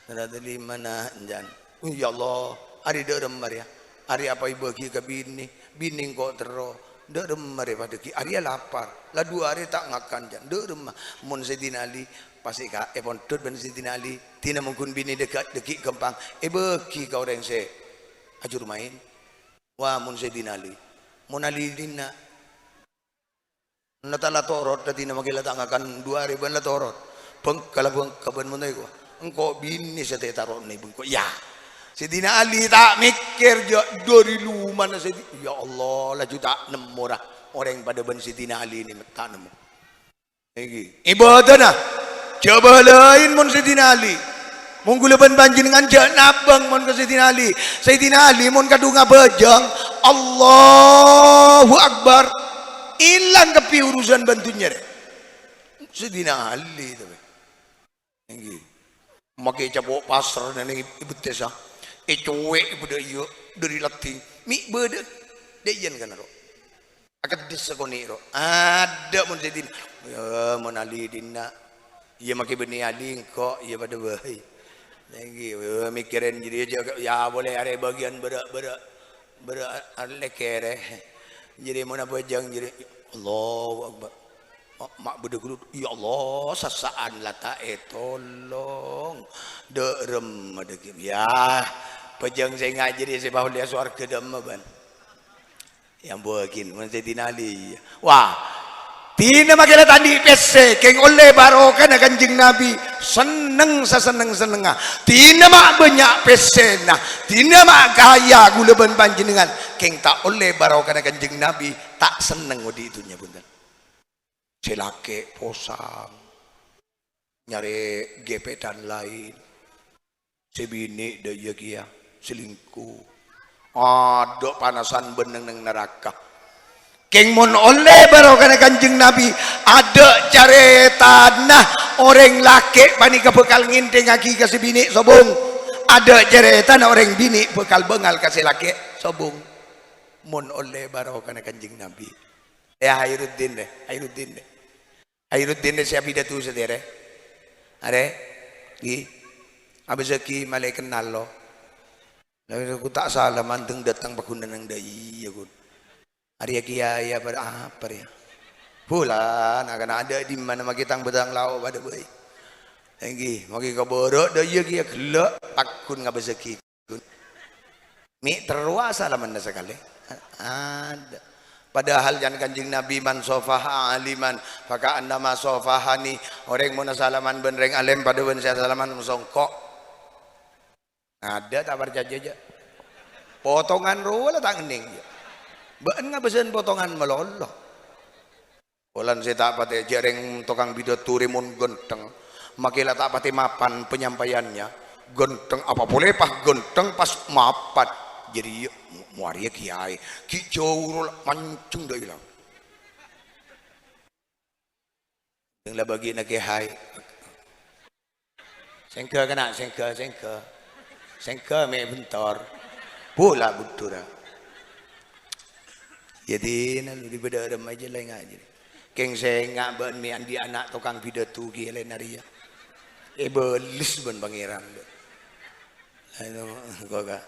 Terro kadâlima, Na', can." "Oh, ya Allah, arè dâ' remma rèya? Arè apa èbâgi ka binè? Binè engko' terro. Dâ' remma rè padâ ghi', arèya lapar. La du arè ta' ngakan, can. Dâ' remma." Mon Sayyidina Ali, pas èka-, èpondhut bân Sayyidina Ali, dinah mon ghun binè dâgâ-, dâggi' ghâmpang, èbâgi ka orèng sè ajur maèn. Wah, mon Sayyidina Ali, mon Ali dinah, na ta' la torot, dâddhina makè la ta' ngakan du arè bân la torot. Bengkala bengka bân mon èko. Engko' binè sè ta' ètaro'na bengko. Yâ. Sayyidina Ali ta' mèkkèr jhâ' dâri lumana Sayyidi-, ya Allah, laju ta' nemmo ra. Orèng padâ bân Sayyidina Ali nè ta' nemmo. Èngghi. Ibâdâna. Jhâ' bâlâi mon Sayyidina Ali. Mon ghulâ bân panjhennengngan jhâ' nabâng mon ka Sayyidina Ali. Sayyidina Ali mon kadhung abhâjâng, Allahu Akbar. Èlang kabbhi urusan bân dhunnya rè. Sayyidina Ali tapè. Èngghi. Makè capo' pasar neng è bettessa. Ècowè' bâdâ iyâ dâri latting. Mè' bâdâ. Dâ' iyân kan ro. Akeddhis sakonè' ro. Adâ' mon Sayyidina. Yâ, mon Ali dinna'. Iyâ, makè bânnè Ali engko', iyâ padâ bhâi. Èngghi, yâ, mèkkèrè jârèya jhâ', yâ, polè arè bâgiyân bârâ', bârâ', bârâ' alèkkèrè. Jârèya mon abhâjâng jârèya. Allahu Akbar. Ma', ma' bâdâ ghulâ, ya Allah, sassa'an la ta' ètolong. Dâ' remma dâggi'. Yâ, bhâjâng sènga' jârèya sè paollèya sowarghâ dâ' emma bân. Èambuwâghin, mon Sayyidina Ali. Wah, dinah makè la ta' andi' pèssè, kèng ollè barokana Kanjeng Nabi, senneng sasenneng-sennengnga. Dinah ma' bânnya' pèssèna, dinah ma' kaya ghulâ bân panjhennengngan, kèng ta' ollè barokana Kanjeng Nabi, Ta' senneng odi' dhunnya, bhunten. Sè lakè' posang, nyarè gebetan laèn. Sè binè' dâ' iyâ kèya, selingkuh. Adâ' panasan bân neng-neng naraka. Kèng mon ollè barokana Kanjeng Nabi, adâ' carètana orèng lakè' panèka bhâkal ngènthèngngaghi ka sè binè' sobung. Adâ' carètana orèng binè' bhâkal bângal ka sè lakè' sobung. Mon ollè barokana Kanjeng Nabi. Yâ, Khairuddin, rè. Khairuddin, rè. Khairuddin, rè, sè apidato satèya, rè. Arè, ghi. Abâsaghi malè kennal, lo. Lah, ghu ta' sala mandeng dâteng paghunanna dâ' iyâ, ghun. Arèya kèyaè apa, apa rèya? Bulâ, na'-kana' adâ' è dimma, makè tang-bâtang lao' padâ bhâi. Èngghi, makè kabârâ' dâ' iyâ kèya ghellâ', pagghun ngabâsaghi. Mi' terro asalamanna sakalè? Adâ'. Padahal can Kanjeng Nabi, "Man sofaha aliman, faka'annama sofahani." Orèng mon asalaman bân rèng alèm padâ bân sè asalaman songko'. Adâ' ta' parcajâ, jâ'. Potongan rowa la ta' ngennèng, jâ'. Bâ'na ngabâsân potongan malolo. Polana sè ta' patè jâ' rèng tokang pidato rè mon ghântheng, makè la ta' patè mapan penyampaiannya. Ghântheng apa polè pas ghântheng pas mapan. Jadi, mo-, moarèya kèyaè. Ghi' jhâu ro la mancèng dâ' ilang. Sèng la bâgiyânna kèyaè. Sèngghâ, kana', sèngghâ, sèngghâ. Sèngghâ mè' bentor. Bulâ budhura. Yâ dinah lu dibâdâ rem ajâ la enga' jârèya. Kèng sènga' bâ'na mè' andi' ana' tokang pidato ghi' èlèna rèya. Èbâles bân Pangèran, lu. Anu, engko' ka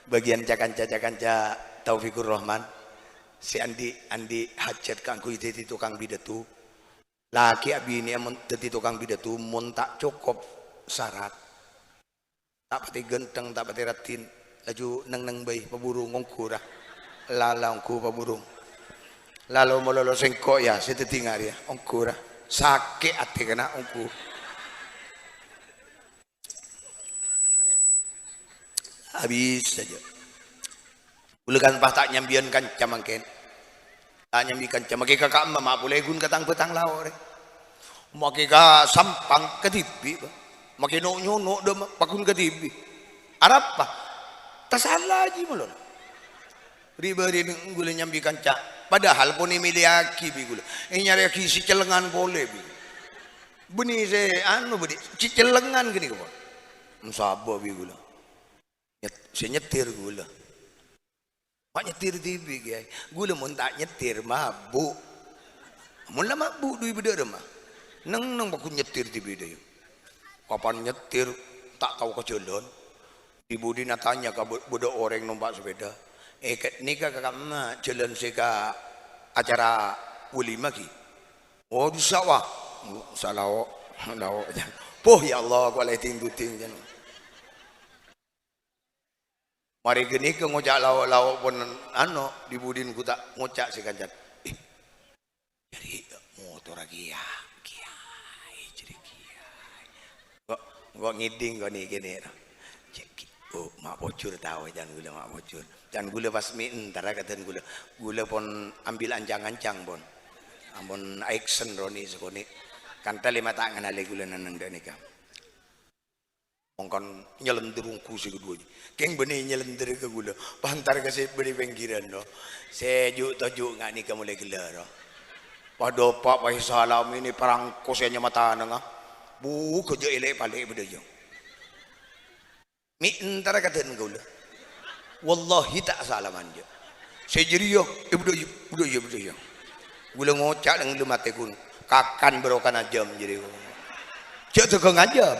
bâgiyân ca-kanca, ca-kanca Taufikur Rahman. Sè andi', andi' hajat kaangghuy dhâddhi tokang pidato. Lakè' abinè mon dhâddhi tokang pidato, mon ta' cokop sarat, ta' patè ghântheng, ta' patè raddhin, laju neng-neng bhâi, pabhuru ongghu ra. Lala ongghu pabhuru. Lalo malolo sèngko' yâ, sè dhâddhi nga' rèya, ongghu ra. Sakè' atè kana' ongghu. Abis saja. Ghulâ kan pas ta' nyambiyân kanca mangkèn. Ta' nyambi kanca, makè ka ka'emma, ma' polè ghun ka tang-bâtang lao' rè. Makè ka Sampang kadhibi', Pak. Makè no'-nyono' dâ' ma', pagghun kadhibi'. Arapa? Tasala jiyâ malolo. Ri-bâri' ghulâ nyambi kanca, padahal pon èmèlèyaghi bi' ghulâ. Ènyarèyaghi sè cellengngan polè bi'. Bânnè sè anu bâdhi, sè cellengngan ghânèka pon. Masabâ' bi' ghulâ. Nyet-, sè nyetir ghulâ. Ma' nyetir dhibi', Kèyaè. Ghulâ mon ta' nyetir, mabuk. Mon la mabuk, dhu è bâdâ rèma. Neng-neng pagghun nyetir dhibi' dâ' iyâ. Kapan nyetir, ta' tao ka jhâlân. Di-budina tanya ka bâ-, bâdâ orèng nompa' sepèda. "Eh, kè-, nèka ka kamma jhâlân sè ka acara walimah, ghi?" "Oh, bisa, wah." Salao', lao'. "Poh, ya Allah, kok la èding-buding," jân. Marè ghânèka ngoca' lao'-lao' pon, ano, di-budina ghu ta' ngoca' sè kancana. "Eh, jârèya motorra kèya-, kèyaè, jârèya kèyaè." Kok, kok ngèding kok nè-, kènè, ro. Cè', oh, ma' pojhur tao, can ghulâ ma' pojhur. Can ghulâ pas mè' entara ka dân ghulâ. Ghulâ pon ambil ancang-ancang, pon. Ampon action ronè sakonè'. Kantha lèma' ta' nganalè ghulâ neng-neng dâ' nèka. Mongkon nyelender ongghu sè kedua. Kèng bânnè nyelender ka ghulâ. Pantar ka sè bâdâ pèngghirân, no. Sè ju'-toju' nga' nèka molaè ghellâ', ro. Padâpa' paè salamè nè parangko sè nyamatanengnga. Bu, ghâjâ' èlè'-palè' bâdâ, jâng. Mè' entara ka dân kaulâ. Wallahi ta' salaman, jâ'. Sè jârèya, eh, bâdâ iyâ, bâdâ iyâ, bâdâ iyâ. Ghulâ ngoca' neng dâlem atè ghun, kakan bârokana jâm jârèya. Jâ' dâgângnga jâm.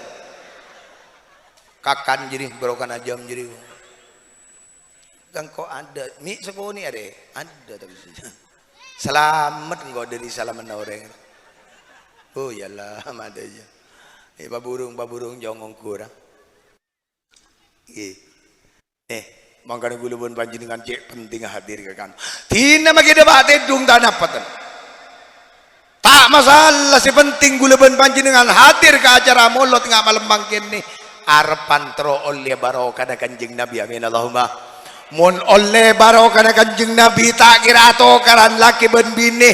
Kakan jârèya bârokana jâm jârèya. Sèngko' adâ', mè' sakonè' arè, adâ' tapi. Salamet engko' dâri salamanna orèng. Oh, ya Allah, mate ya. Eh, paburung, paburung, jhung ongghu ra. Ngghi. Eh, mangkana ghulâ bân panjhennengngan cè' pentingnga hadir ka kan. Dina maghi dâpa' tèdung ta' napaten. Ta' masalah, sè penting ghulâ bân panjhennengngan hadir ka acara molod nga' malem mangkèn nè. Arebbhân terro ollè barokana Kanjeng Nabi. Amin. Allahumma. Mon ollè barokana Kanjeng Nabi, ta' kèra atokaran lakè bân binè.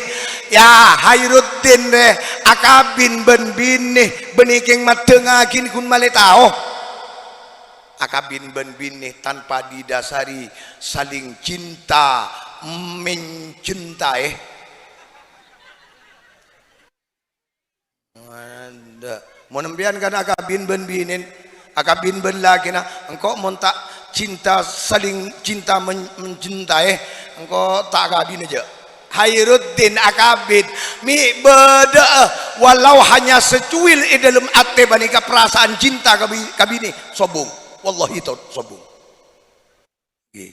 Ya, Khairuddin rè, akabin bân binè. Bânnè kèng maddhângaghi ghun malè tao. Akabin bân binè tanpa didasari saling cinta mencintai. Adâ'. Mon empèyan kan akabin bân binèn, akabin bân lakèna, engko' mon ta' cinta, saling cinta men-, mencintai, engko' ta' akabin jâ'. Khairuddin akabin, mè' bâdâ'â, walau hanya secuil è dâlem atè panèka perasaan cinta ka bi-, ka binè, sobung. Wallahi to-, sobung. Ngghi.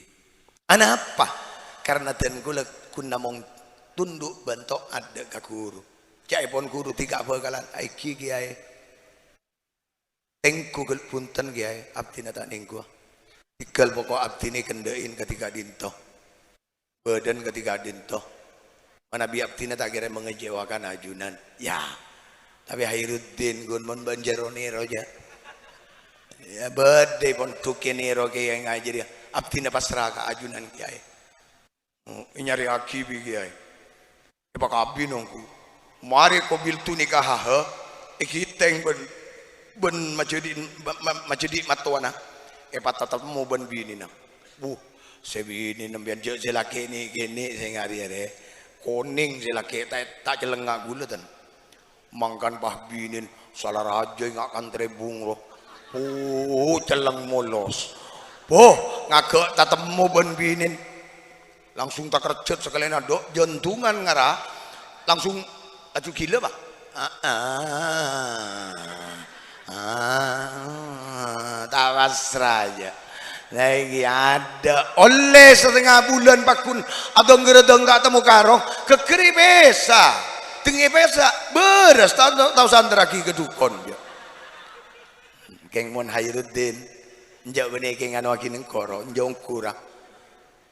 Anapa? Karena dân kaulâ ghun namong tunduk bân to'at dâ' ka ghuru. Ca'èpon ghuru dhika bhâkalan, "Aènggi, Kèyaè." "Tèngghu ghâl-, bhunten, Kèyaè, abdhina ta' nèngghuwâ. Tèghâl poko' abdhina èkendhâ'in kadhi ka'dinto. Bâdân kadhi ka'dinto. Manabi abdhina ta' kèra mengecewakan ajunan." Ya. Tapè Khairuddin ghun mon bân jârèya nèro jâ'. Ya, bâdâ pon dhukè nèro kèyaè ngajhâri. "Abdhina pasra ka ajunan, Kèyaè." Oh, ènyarèyaghi bi' kèyaè. Èpakabin ongghu. Marè qabiltu nikahaha, èghitèng bân, bân majâdi', ma-, ma-, majâdi' mattowana. Èpatatemmo bân binèna. Wuh, sè binè sampèyan jâ' sè lakè' nè'-kènè' sè ngarè-arè. Konèng sè lakè' ta', ta' cellèngnga ghulâ, ten. Mangkana pas binèn sala rajâ ènga' kan trèbung, ro. Oh, cellèng molos. Boh, ngaghâ' tatemmo bân binèn. Langsung takerjhât sakalèna, dok, jantungan ngara. Langsung laju ghilâ, Pak. Ah, ah. Ah, ta' pasra jâ'. Saènggi adâ' ollè satengnga bulân pagghun adhâng-ghârâdhâng ta' temmo karong, ghâgghâr èpèsa. Dengngè pèsa, bârâs ta-, ta' osa èntarraghi ka dhukon, jâ'. Kèng mon Khairuddin, enjâ' bânnè kèng anoaghi nèng koro, enjâ' ongghu ra.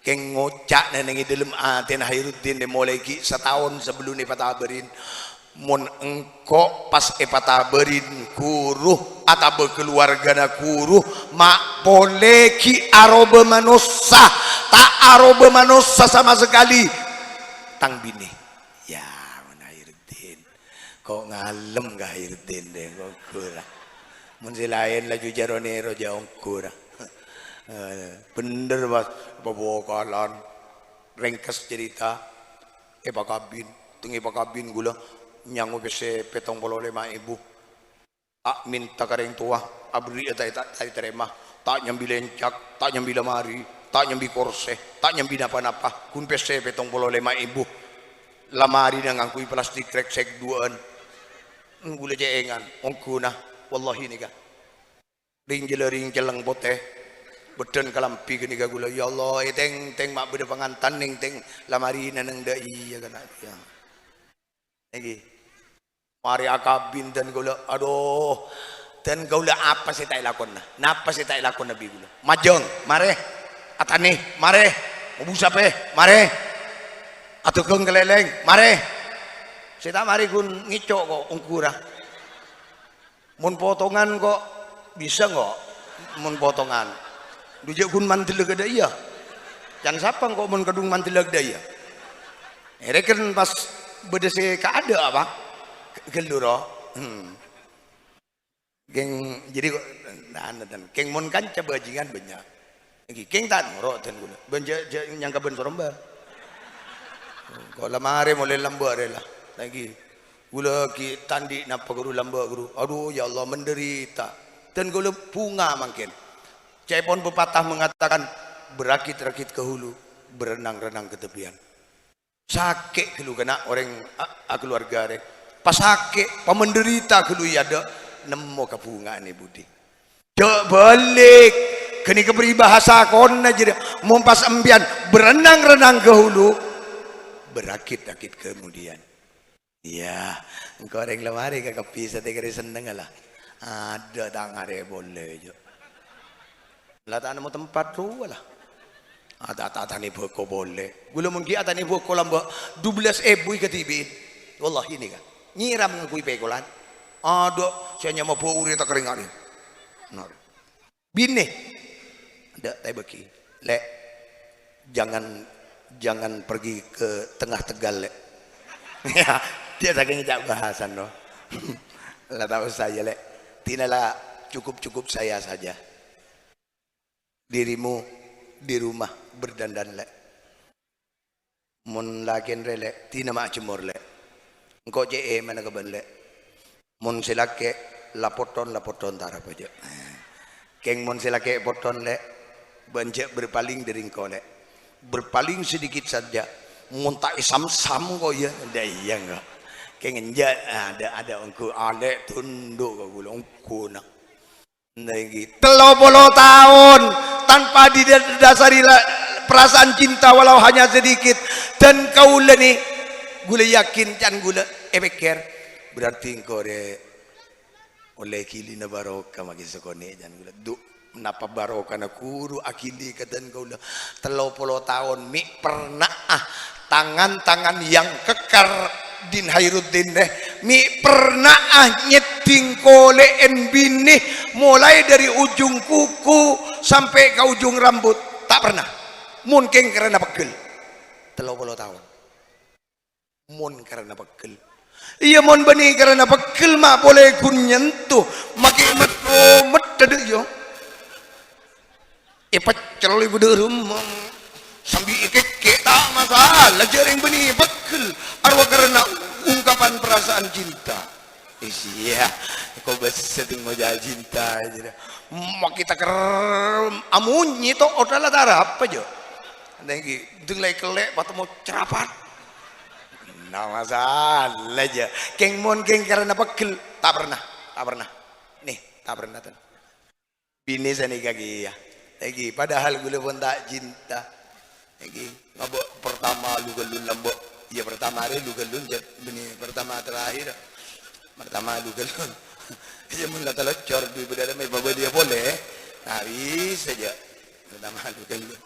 Kèng ngoca' nèng è dâlem atèna Khairuddin, molaè ghi' sataon sabellunna èpatabarin. Mon engko' pas èpatabarin ghuru, atabâ kaluwargana ghuru, ma' polè ghi' aroba manossa, ta' aroba manossa sama sekali. Tang binè. Ya, mon Khairuddin. Ko' ngalem ka Khairuddin deh, ko' ghura. Mon sè laèn laju jârèya nèro jâ' ongghu ra. Eh, bhender, Mas, pabhâkalan. Rèngkes cerita, èpakabin. Tèng èpakabin ghulâ nyango pèssè pèttong polo lèma èbu. Ta' mènta ka rèng towa, aberri'â ta', ta', ta' ètarèma. Ta' nyambi lèncak, ta' nyambi lamari, ta' nyambi korsè, ta' nyambi napa-napa. Ghun pèssè pèttong polo lèma èbu. Lamarina ngangghuy plastik rèksèk duwâ'ân. Ghulâ cè'èngan, ongghuna, wallahi nèka. Ring-jhâlâring cellèng potè, bâddhân kalambhi ghânèka ghulâ. Ya Allah, è tèng-tèng ma' bâdâ pangantan nèng tèng lamarina nèng dâ' iyâ kana'. Ya. Nèkè. Marè akabin dân kaulâ, adhu, dân kaulâ apa sè ta' èlakona? Napa sè ta' èlakona bi' kaulâ? Majâng, marè. Atanè, marè. Mobu sapè, marè. Adhâghâng kalèlèng, marè. Sè ta' marè ghun ngèco' ko', ongghura. Mon potongan ko' bisa ko', mon potongan. Dhu jâ' ghun mandella ka dâ' iyâ. Can sapa ko' mon kadhung mandella ka dâ' iyâ? Èrèken pas bâdâ sè kaadâ' apa? Ghâllu ro. Hmm. Kèng, jadi ko', nah, nah, nah. Kèng mon kanca bajingan bânnya'. Ènggi, kèng ta' noro' dân ghulâ. Bân jâ', jâ' nyangka bân Sarombâ. Ko' la marè molè lambâ' rè la. Ènggi, ghulâ ghi' ta' andi' napa ghuru lambâ' ghuru. Adhu, ya Allah, menderita. Dân ghulâ bhunga mangkèn. Ca'èpon pepatah mengatakan, "Berakit-rakit ke hulu, berenang-renang ke tepian." Sakè' ghâllu kana' orèng a-, akaluwarga rè. Pasakè', pamenderita ghâllu è adâ', nemmo kabhunga'an è budi. Jâ' bâlik. Ghânèka paribhâsa konna jârèya. Mon pas empèyan berenang-renang ke hulu, berakit-rakit kemudian. Iyâ, engko' orèng la marè ka kabbhi satèya karè sennengnga la. Adâ' ta' ngarè polè, jâ'. La ta' nemmo tempat rowa la. Ata-, ta-, atanè bhâko polè. Ghulâ mon ghi' atanè bhâko lambâ' dubellâs èbu èkadhibi'in. Wallahi nèka. Nyiram ngangghuy pèkolan. Adâ', sè nyama bâu rè takarèngan. Nah. Binè. Adâ' ta' èbâghi. Lè', Jangan, jangan pergi ke tengah Tegal, Lè'. Ya, dia saking cak bahasan, no. La ta' osa, ya, Lè'. Tina la cukup-cukup saya saja. Dirimu di rumah berdandan, Lè'. Mon lakèn rè, Lè', tina ma' ajemmor, Lè'. Engko' cè' èmana ka bâ'na, Lè'. Mon sè lakè', la potton, la potton, ta' arapa, jâ'. Kèng mon sè lakè' potton, Lè', bâ'na jâ' berpaling dâri engko', Lè'. Berpaling sedikit saja. Mon ta' èsam-sam engko', iyâ, ndak iyâ, engko'. Kèng enjâ', ada, ada engko', alè' tundhu' ka kaulâ, engko', na'. Nèngghi, tello polo taon tanpa didasari la-, perasaan cinta walau hanya sedikit. Dan kaulâ nè, ghulâ yakin can ghulâ èpèkkèr, berarti engko' rè ollè ghilina barokah maghi sakonè' can ghulâ. Du, napa barokana ghuru aghili ka dân kaulâ? Tello polo taon mè' perna'a tangan-tangan yang kekar Din Hairuddin rè, mè' perna'a nyeddhing kolè'en binè molaè dâri ujung kuku sampè' ka ujung rambut. Ta' pernah. Mon kèng karana pegghel. Tello polo taon. Mon karana pegghel. Iyâ, mon bânnè karana pegghel ma' polè ghun nyentuh. Makè metto mettadâ', iyâ. Èpeccel ibu dârem, sambi èkèkkè', ta' masalah, jhâ' rèng bânnè pegghel, arowa karana ungkapan perasaan cinta. Iyâ, kobâsa tèng ngoca' cinta, jâ. Makè taker amonyè to, oda la ta' arapa, jâ. Nèngghi, deng la èkellè', patemmo cerapat. Ta' masalah, jâ. Kèng mon kèng karana pegghel, ta' pernah, ta' pernah. Nè, ta' pernah, ten. Binè sanèka kèya. Èngghi, padahal ghulâ pon ta' cinta. Èngghi, ngabâ' pertama lu ghâllun lambâ'. Iyâ, pertama arè lu ghâllun, jâ-, bânnè pertama terakhir. Pertama lu ghâllun. Iyâ, mon la taloccor, dhu bâdâ rèmè pabâliyâ polè. Nah, bisa jâ. Pertama lu ghâllun.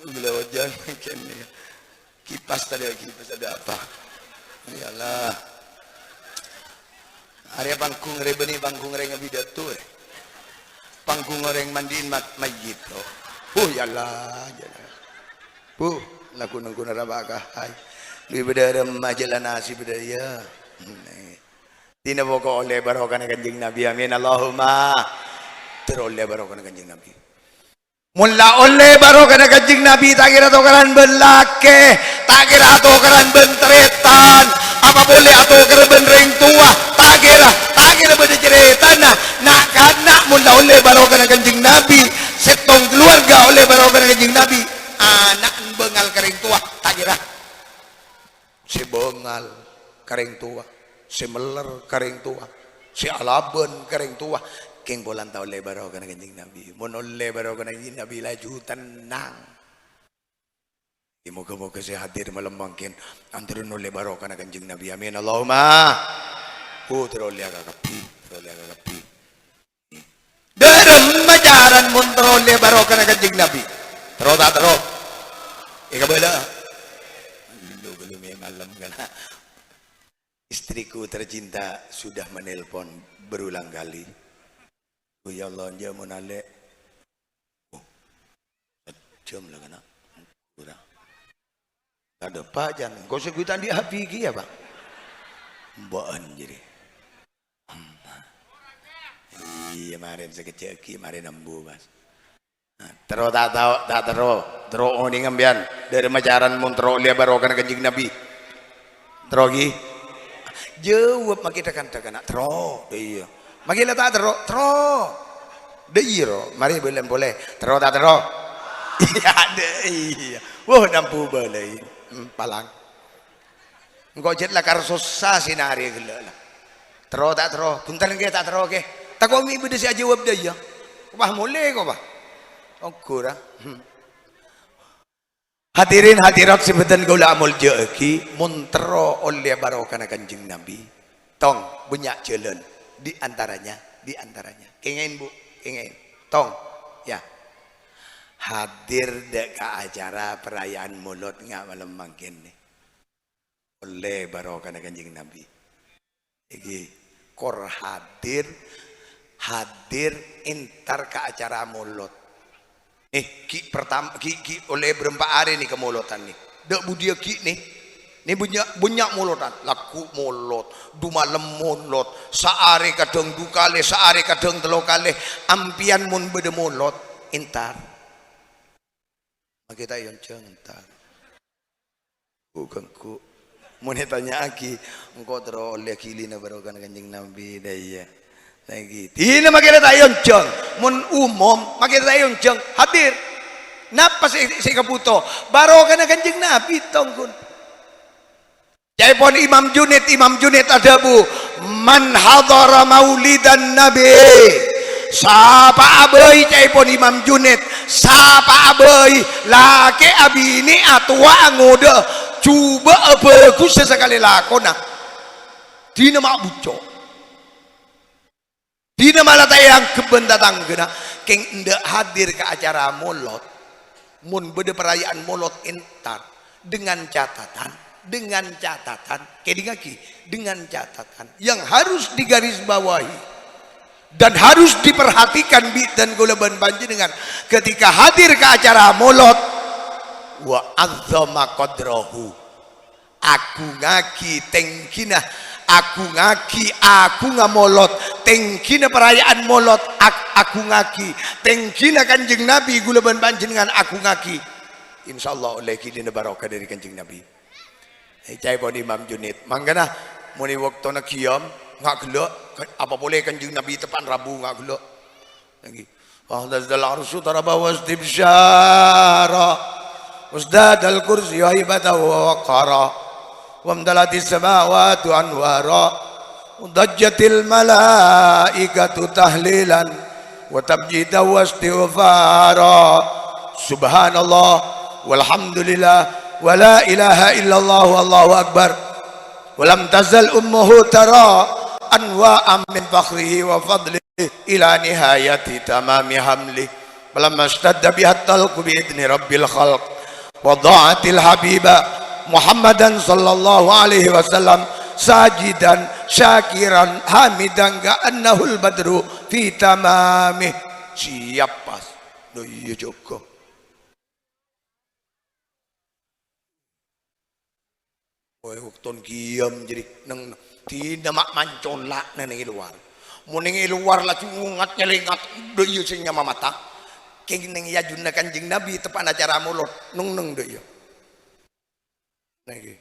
Ghulâ ojhân kènè. Kipas tadi, kipas ada apa? Ya Allah. Arè panggung rè bânnè panggung rè ngabidato, eh. Panggung orèng mandi'in mat-, mayyit, oh. Huh, ya Allah, ya Allah. Huh, lagu nengkuna raba kahai. Lebih beda remah jalan nasi beda, ya. Dina pokok ollè barokana Kanjeng Nabi. Amin. Allahumma. Terus ollè barokana Kanjeng Nabi. Mon la ollè barokana Kanjeng Nabi, ta' kèra tokaran bân lakè, ta' kèra atokaran bân tarètan, apa polè atokaran bân rèng towa, ta' kèra, ta' kèra bâdâ carètana. Na'-kana' mon la ollè barokana Kanjeng Nabi, sèttong kaluwarga ollè barokana Kanjeng Nabi, ana' bângal ka rèng towa, ta' kèra. Sè bângal ka rèng towa, sè mèller ka rèng towa, sè alabân ka rèng towa, kèng polana ta' ollè barokana Kanjeng Nabi. Mon ollè barokana Kanjeng Nabi, laju tennang. Ya, moga-moga sè hadir malem mangkèn antarèn ollè barokana Kanjeng Nabi. Amin. Allahumma. Oh, terro ollè ka kabbhi, terro ollè ka kabbhi. Dâremma carana mon terro ollè barokana Kanjeng Nabi. Terro ta' terro? Èkabâlâ. Lu, lu mè' malem kana. Istriku tercinta sudah menelpon berulang kali. Oh, ya Allah, jâ' mon alè'. Oh, sajjhâm la kana. Kurang. Tadâ' pajan, engko' sè ghuta' andi' habi kèya, Pak. Mba'an jârèya. Iyâ, marèn sakejjhâ' aghi', marèn ambu, Mas. Nah, terro ta' tao, ta' terro. Terro onèng sampèyan. Dâremma carana mon terro ollè barokana Kanjeng Nabi. Terro, ghi. Jâwâb makè tha-kantha kana'. Terro. Iyâ. Makè la ta' terro. Terro. Dâ' iyâ, ro. Marè bâlân polè. Terro ta' terro? Iyâ, dâ' iyâ. Wah, nambu bâlâi. Hmm, palang. Engko' jhât lakar sossa sè narè ghellâ' la. Terro ta' terro? Bhunten, ghi, ta' terro, ghi. Tako' mè' bâdâ sè ajâwâb dâ' iyâ. Wah, molè ko', wah. Ongghu, ra. Hmm. Hadirin hadirat sè bhâdhân kaulâ amoljâ'aghi, mon terro ollè barokana Kanjeng Nabi, tong, bânnya' jhâlân, di antaranya, di antaranya. Kèngèng, Bu, kèngèng. Tong, ya. Hadir dâ' ka acara perayaan Molod nga' malem mangkèn, nè. Ollè barokana Kanjeng Nabi. Èngghi, kor hadir, hadir entar ka acara Molod. Nè, ghi' pertam-, ghi', ghi' ollè bârâmpa arè nè kamolodhân nè. Dâ' budiyâ ghi' nè. Nè bânnya', bânnya' molodhân. Lagghu' molod, dumalem molod, saarè kadhâng du kalè, saarè kadhâng tello kalè. Ampèyan mon bâdâ molod, entar. Makè ta' èonjhâng, entar. Ghu-, ganggu. Mon ètanya'aghi, engko' terro ollè ghilina barokana Kanjeng Nabi, dâ' iyâ. Lagi, dinah makè la ta' èonjhâng. Mon umum, makè la ta' èonjhâng. Hadir. Napa sè, sè èkabhuto? Barokana Kanjeng Nabi, tongghun. Ca'èpon Imam Junaid, Imam Junaid adhâbu, "Man hadhara maulidan Nabi." Sapa'a bhâi, ca'èpon Imam Junaid, sapa'a bhâi, lakè' abinè, atowa'a ngodâ, jhubâ'â bhâghussâ sakalè lakona. Dinah ma' bucco'. Dinah ma' la ta' èangghep bân tatangghâna, kèng endâ' hadir ka acara molod. Mon bâdâ paraya'an molod entar, dengan catatan, dengan catatan, kèdingngaghi, dengan catatan yang harus digarisbawahi dan harus diperhatikan bi' dan kaulâ bân panjhennengan ketika hadir ka acara molod, wa 'azzama qadrahu. Agungngaghi tèngghina, agungngaghi agungnga molod, tèngghina paraya'an molod, ag-, agungngaghi tèngghina Kanjeng Nabi, kaulâ bân panjhennengan agungngaghi. Insyaallah ollè ghilina barokah dâri Kanjeng Nabi. Eh, ca'èpon Imam Junaid. Mangkana, mon è bâktona qiyam, nga' ghellâ', apa polè Kanjeng Nabi teppa'na rabu nga' ghellâ'. Lagi. Wahtazzal arsyu taraban wastibsyara. Wazdadal kursyu haibatan wa waqara. Wamtalatis samawatu anwara. Dajjatil malaikatu tahlilan wa tabjidan wastighfara. Subhanallah walhamdulillah wa la ilaha illallah wallahu akbar. Wa lam tazal ummuhu tara anwa'an min fakhrihi wa fadlihi ila nihayati tamami hamli. Falamma ishtadda biha talqu bi idni rabbil khalq, wada'atil habiba Muhammadan sallallahu alaihi wasallam sajidan syakiran hamidan ka'annahul badru fi tamamih. Siap pas. Lho iyâ, jâgâ. Oy, bâktona qiyam jârèya neng, dinah ma' mancola' neng è lowar. Mon neng è lowar laju ngongat nyèlèngat, dâ' iyâ sè nyama mata. Kèng neng è ajunna Kanjeng Nabi teppa'na acara molod, neng-neng dâ' iyâ. Nèkè.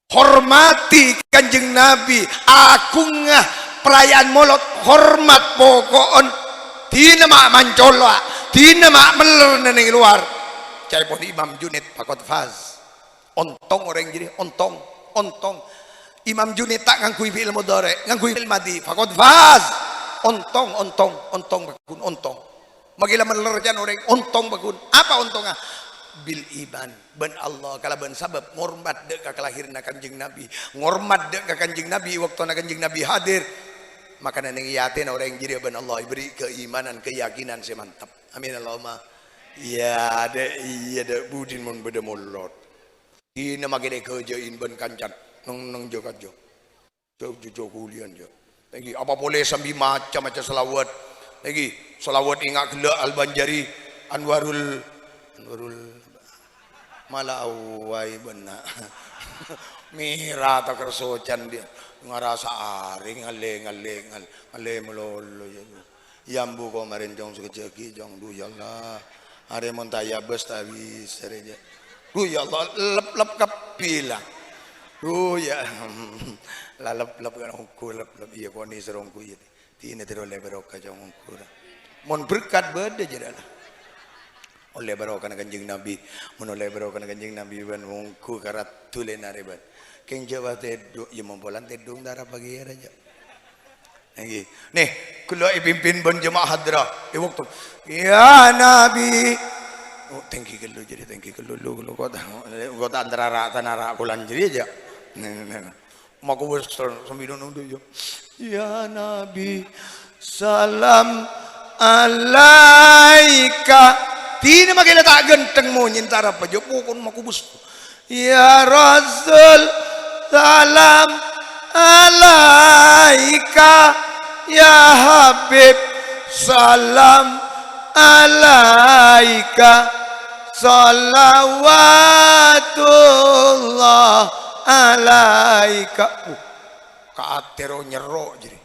Hormati Kanjeng Nabi, agungnga paraya'an molod, hormat poko'en. Dinah ma' mancola', dinah ma' mèller neng è lowar. Ca'èpon Imam Junaid, faqad faz. Ontong orèng jârèya, ontong, ontong. Imam Junaid ta' ngangghuy fi'il mudhari', ngangghuy fi'il madhi. Faqad faz. Ontong, ontong, ontong, bhâghun, ontong. Makè la mèller can orèng, ontong, bhâghun. Apa ontongnga? Bil iman. Bân Allah, kalabân sabâb ngormat dâ' ka kalahiranna Kanjeng Nabi. Ngormat dâ' ka Kanjeng Nabi, è bâktona Kanjeng Nabi hadir. Makana neng è atèna orèng jârèya bân Allah èberri' kaimanan, kayakinan sè mantep. Amin, Allahumma. Iyâ, dâ', iyâ, dâ', budina mon bâdâ molod. Dinah makè èghâjâ'in bân kancana, neng-neng jâ-kajâ. Jâ-, jâ-, jâ-, kuliyân, jâ. Nèkè, apa polè sambi maca-maca shalawat. Nèkè, shalawat enga' ghellâ' Al-Banjari, Anwarul, Anwarul, mala awai bânna'. Mèra ta' kersocan dia. Ngarasa arè, ngalè, ngalè, ngal-, ngalè malolo, jâ. Yâ ambu, ko' marèn, Cong, sakejjhâ' aghi', Cong. Dhu, ya Allah. Arè mon ta' èabâs, ta' bisa, rè, jâ. Dhu, ya Allah, lep-lep kabbhi, la. Dhu, ya. La lep-lep kan ongghu, lep-lep. Iyâ, ko' nèser ongghu, iyâ. Dinah terro ollè barokah, Cong, ongghu, ra. Mon berkat bâdâ, jârèya, la. Ollè barokana Kanjeng Nabi. Mon ollè barokana Kanjeng Nabi, bân ongghu karat dhulèna, rè, bân. Kèng jâ' pas tèdung, iyâ, mon polana tèdung, ta' arapa kèya, ra, jâ. Ngghi. Nè, ghellâ' èpimpin bân jemaah hadra. È bâkto, "Ya Nabi." Oh, tèngghi ghâllu jârèya, tèngghi ghâllu, lu, lu, kok ta-, kok ta' antara ra-, tanara kolan jârèya, jâ. Nè, nè, nè. Maka wis sambi nunduk, ya. "Ya Nabi, salam alaika." Dinah makè la ta' ghântheng monyèn ta' arapa, jâ, pokon maka wis. "Ya Rasul, salam alaika, ya Habib, salam alaika shalawatullah alaika. Uh, kaatèro nyerro' jârèya.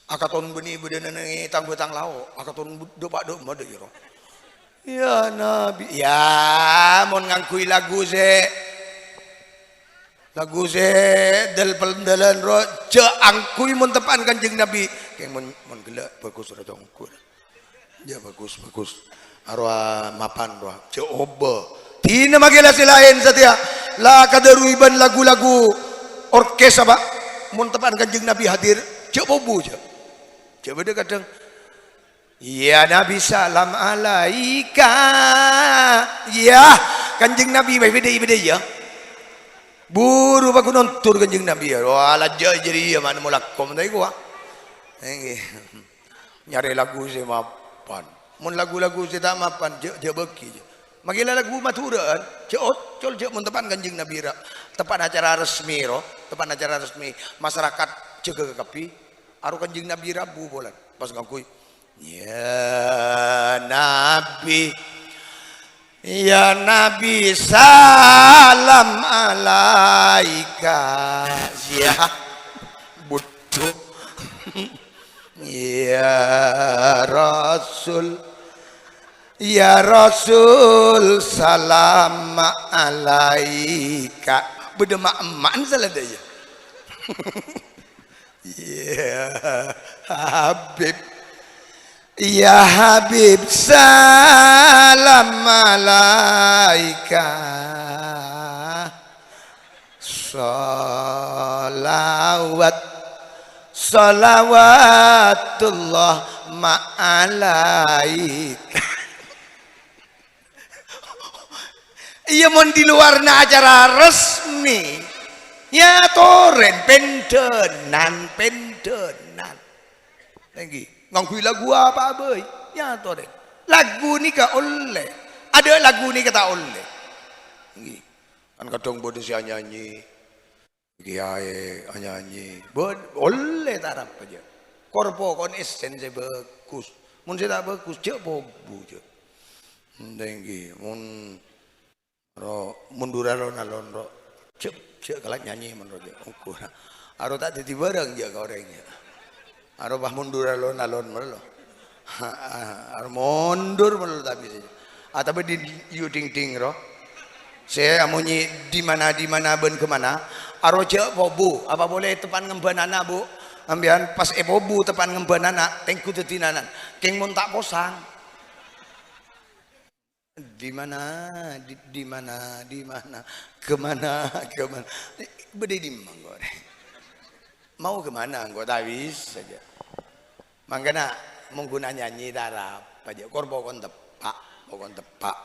Akaton bânnè bâdâna neng è tang-bâtang lao', akaton bu-, dâpa'-dâpa' dâ' iyâ, ro. Ya Nabi, ya, mon ngangghuy lagu sè, lagu sè dâl-, pel-, dâlân, ro, jhâ' angghuy mon teppa'an Kanjeng Nabi. Kèng mon, mon ghellâ' bhâghus, ro, congkur. Ya, bhâghus, bhâghus. Arowa mapan, rowa. Jhâ' obâ. Dinah maghâlâ sè laèn satèya. La kadâruwi bân lagu-lagu orkes apa? Mon teppa'an Kanjeng Nabi hadir, jhâ' pobu, jhâ'. Jhâ' bâdâ kadhâng, "Ya Nabi, salam alaika." Ya, Kanjeng Nabi, bâi bâdâ, bâdâ, ya. Buru paghun ondur Kanjeng Nabi, ya. Wah, lajjâ' jârèya, ma' nemmo lako, ta' kowa. Èngghi. Nyarè lagu sè mapan. Mon lagu-lagu sè ta' mapan, jhâ', jhâ' bâghi, jhâ'. Maghâlâ lagu Madhurâ'ân, jhâ' ocol, jhâ' mon teppa'an Kanjeng Nabi ra-, teppa'an acara resmi, ro, teppa'an acara resmi, masyarakat jâgâ kabbhi, aro Kanjeng Nabi rabu polana, pas ngangghuy, "Ya Nabi, ya Nabi, salam alaika." Ya, budhu. Ya Rasul, ya Rasul, salam alaika. Bâdâ ma'-, emma'an saladâjâ. Ya Habib, ya Habib, salam alaika. Shalawat, shalawatullah ma'alaik. Iyâ, mon di luarna acara resmi, ya torèn, pendhânan, pendhânan. Èngghi, ngangghuy lagu apa bhâi, ya torèn. Lagu nèka ollè. Adâ' lagu nèka ta' ollè. Èngghi. Kan kadhâng bâdâ sè anyanyi, kèyaè anyanyi. Bâ-, ollè tarap jâ. Kor pokon èssèn sè bhâghus. Mon sè ta' bhâghus, jhâ' pobu, jhâ'. Èngghi, mon ro mundur alon-alon, ro. Jhâ', jhâ' kala nyanyi, mon ro, jhâ'. Ongghu. Aro ta' dhâddhi bhârâng, jhâ', ka orèng, jhâ'. Aro pas mundur alon-alon malolo. Aro mundur malolo ta' bisa. Atabâ di yu ding-ding ro. Sè amonyi di mana, di mana, bân kemana. Aro jhâ' pobu, apa polè teppa'an ngemban ana', Bu? Sampèyan pas èpobu teppa'an ngemban ana', tèngghu dhâddhi nanan. Kèng mon ta' posang. Di mana, di, di mana, di mana, kemana, kemana. Bâdâ è dimma engko' rè? Mau kemana engko' ta' bisa jâ. Mangkana mon ghun anyanyi tarap jâ, kor pokon teppa', pokon teppa'.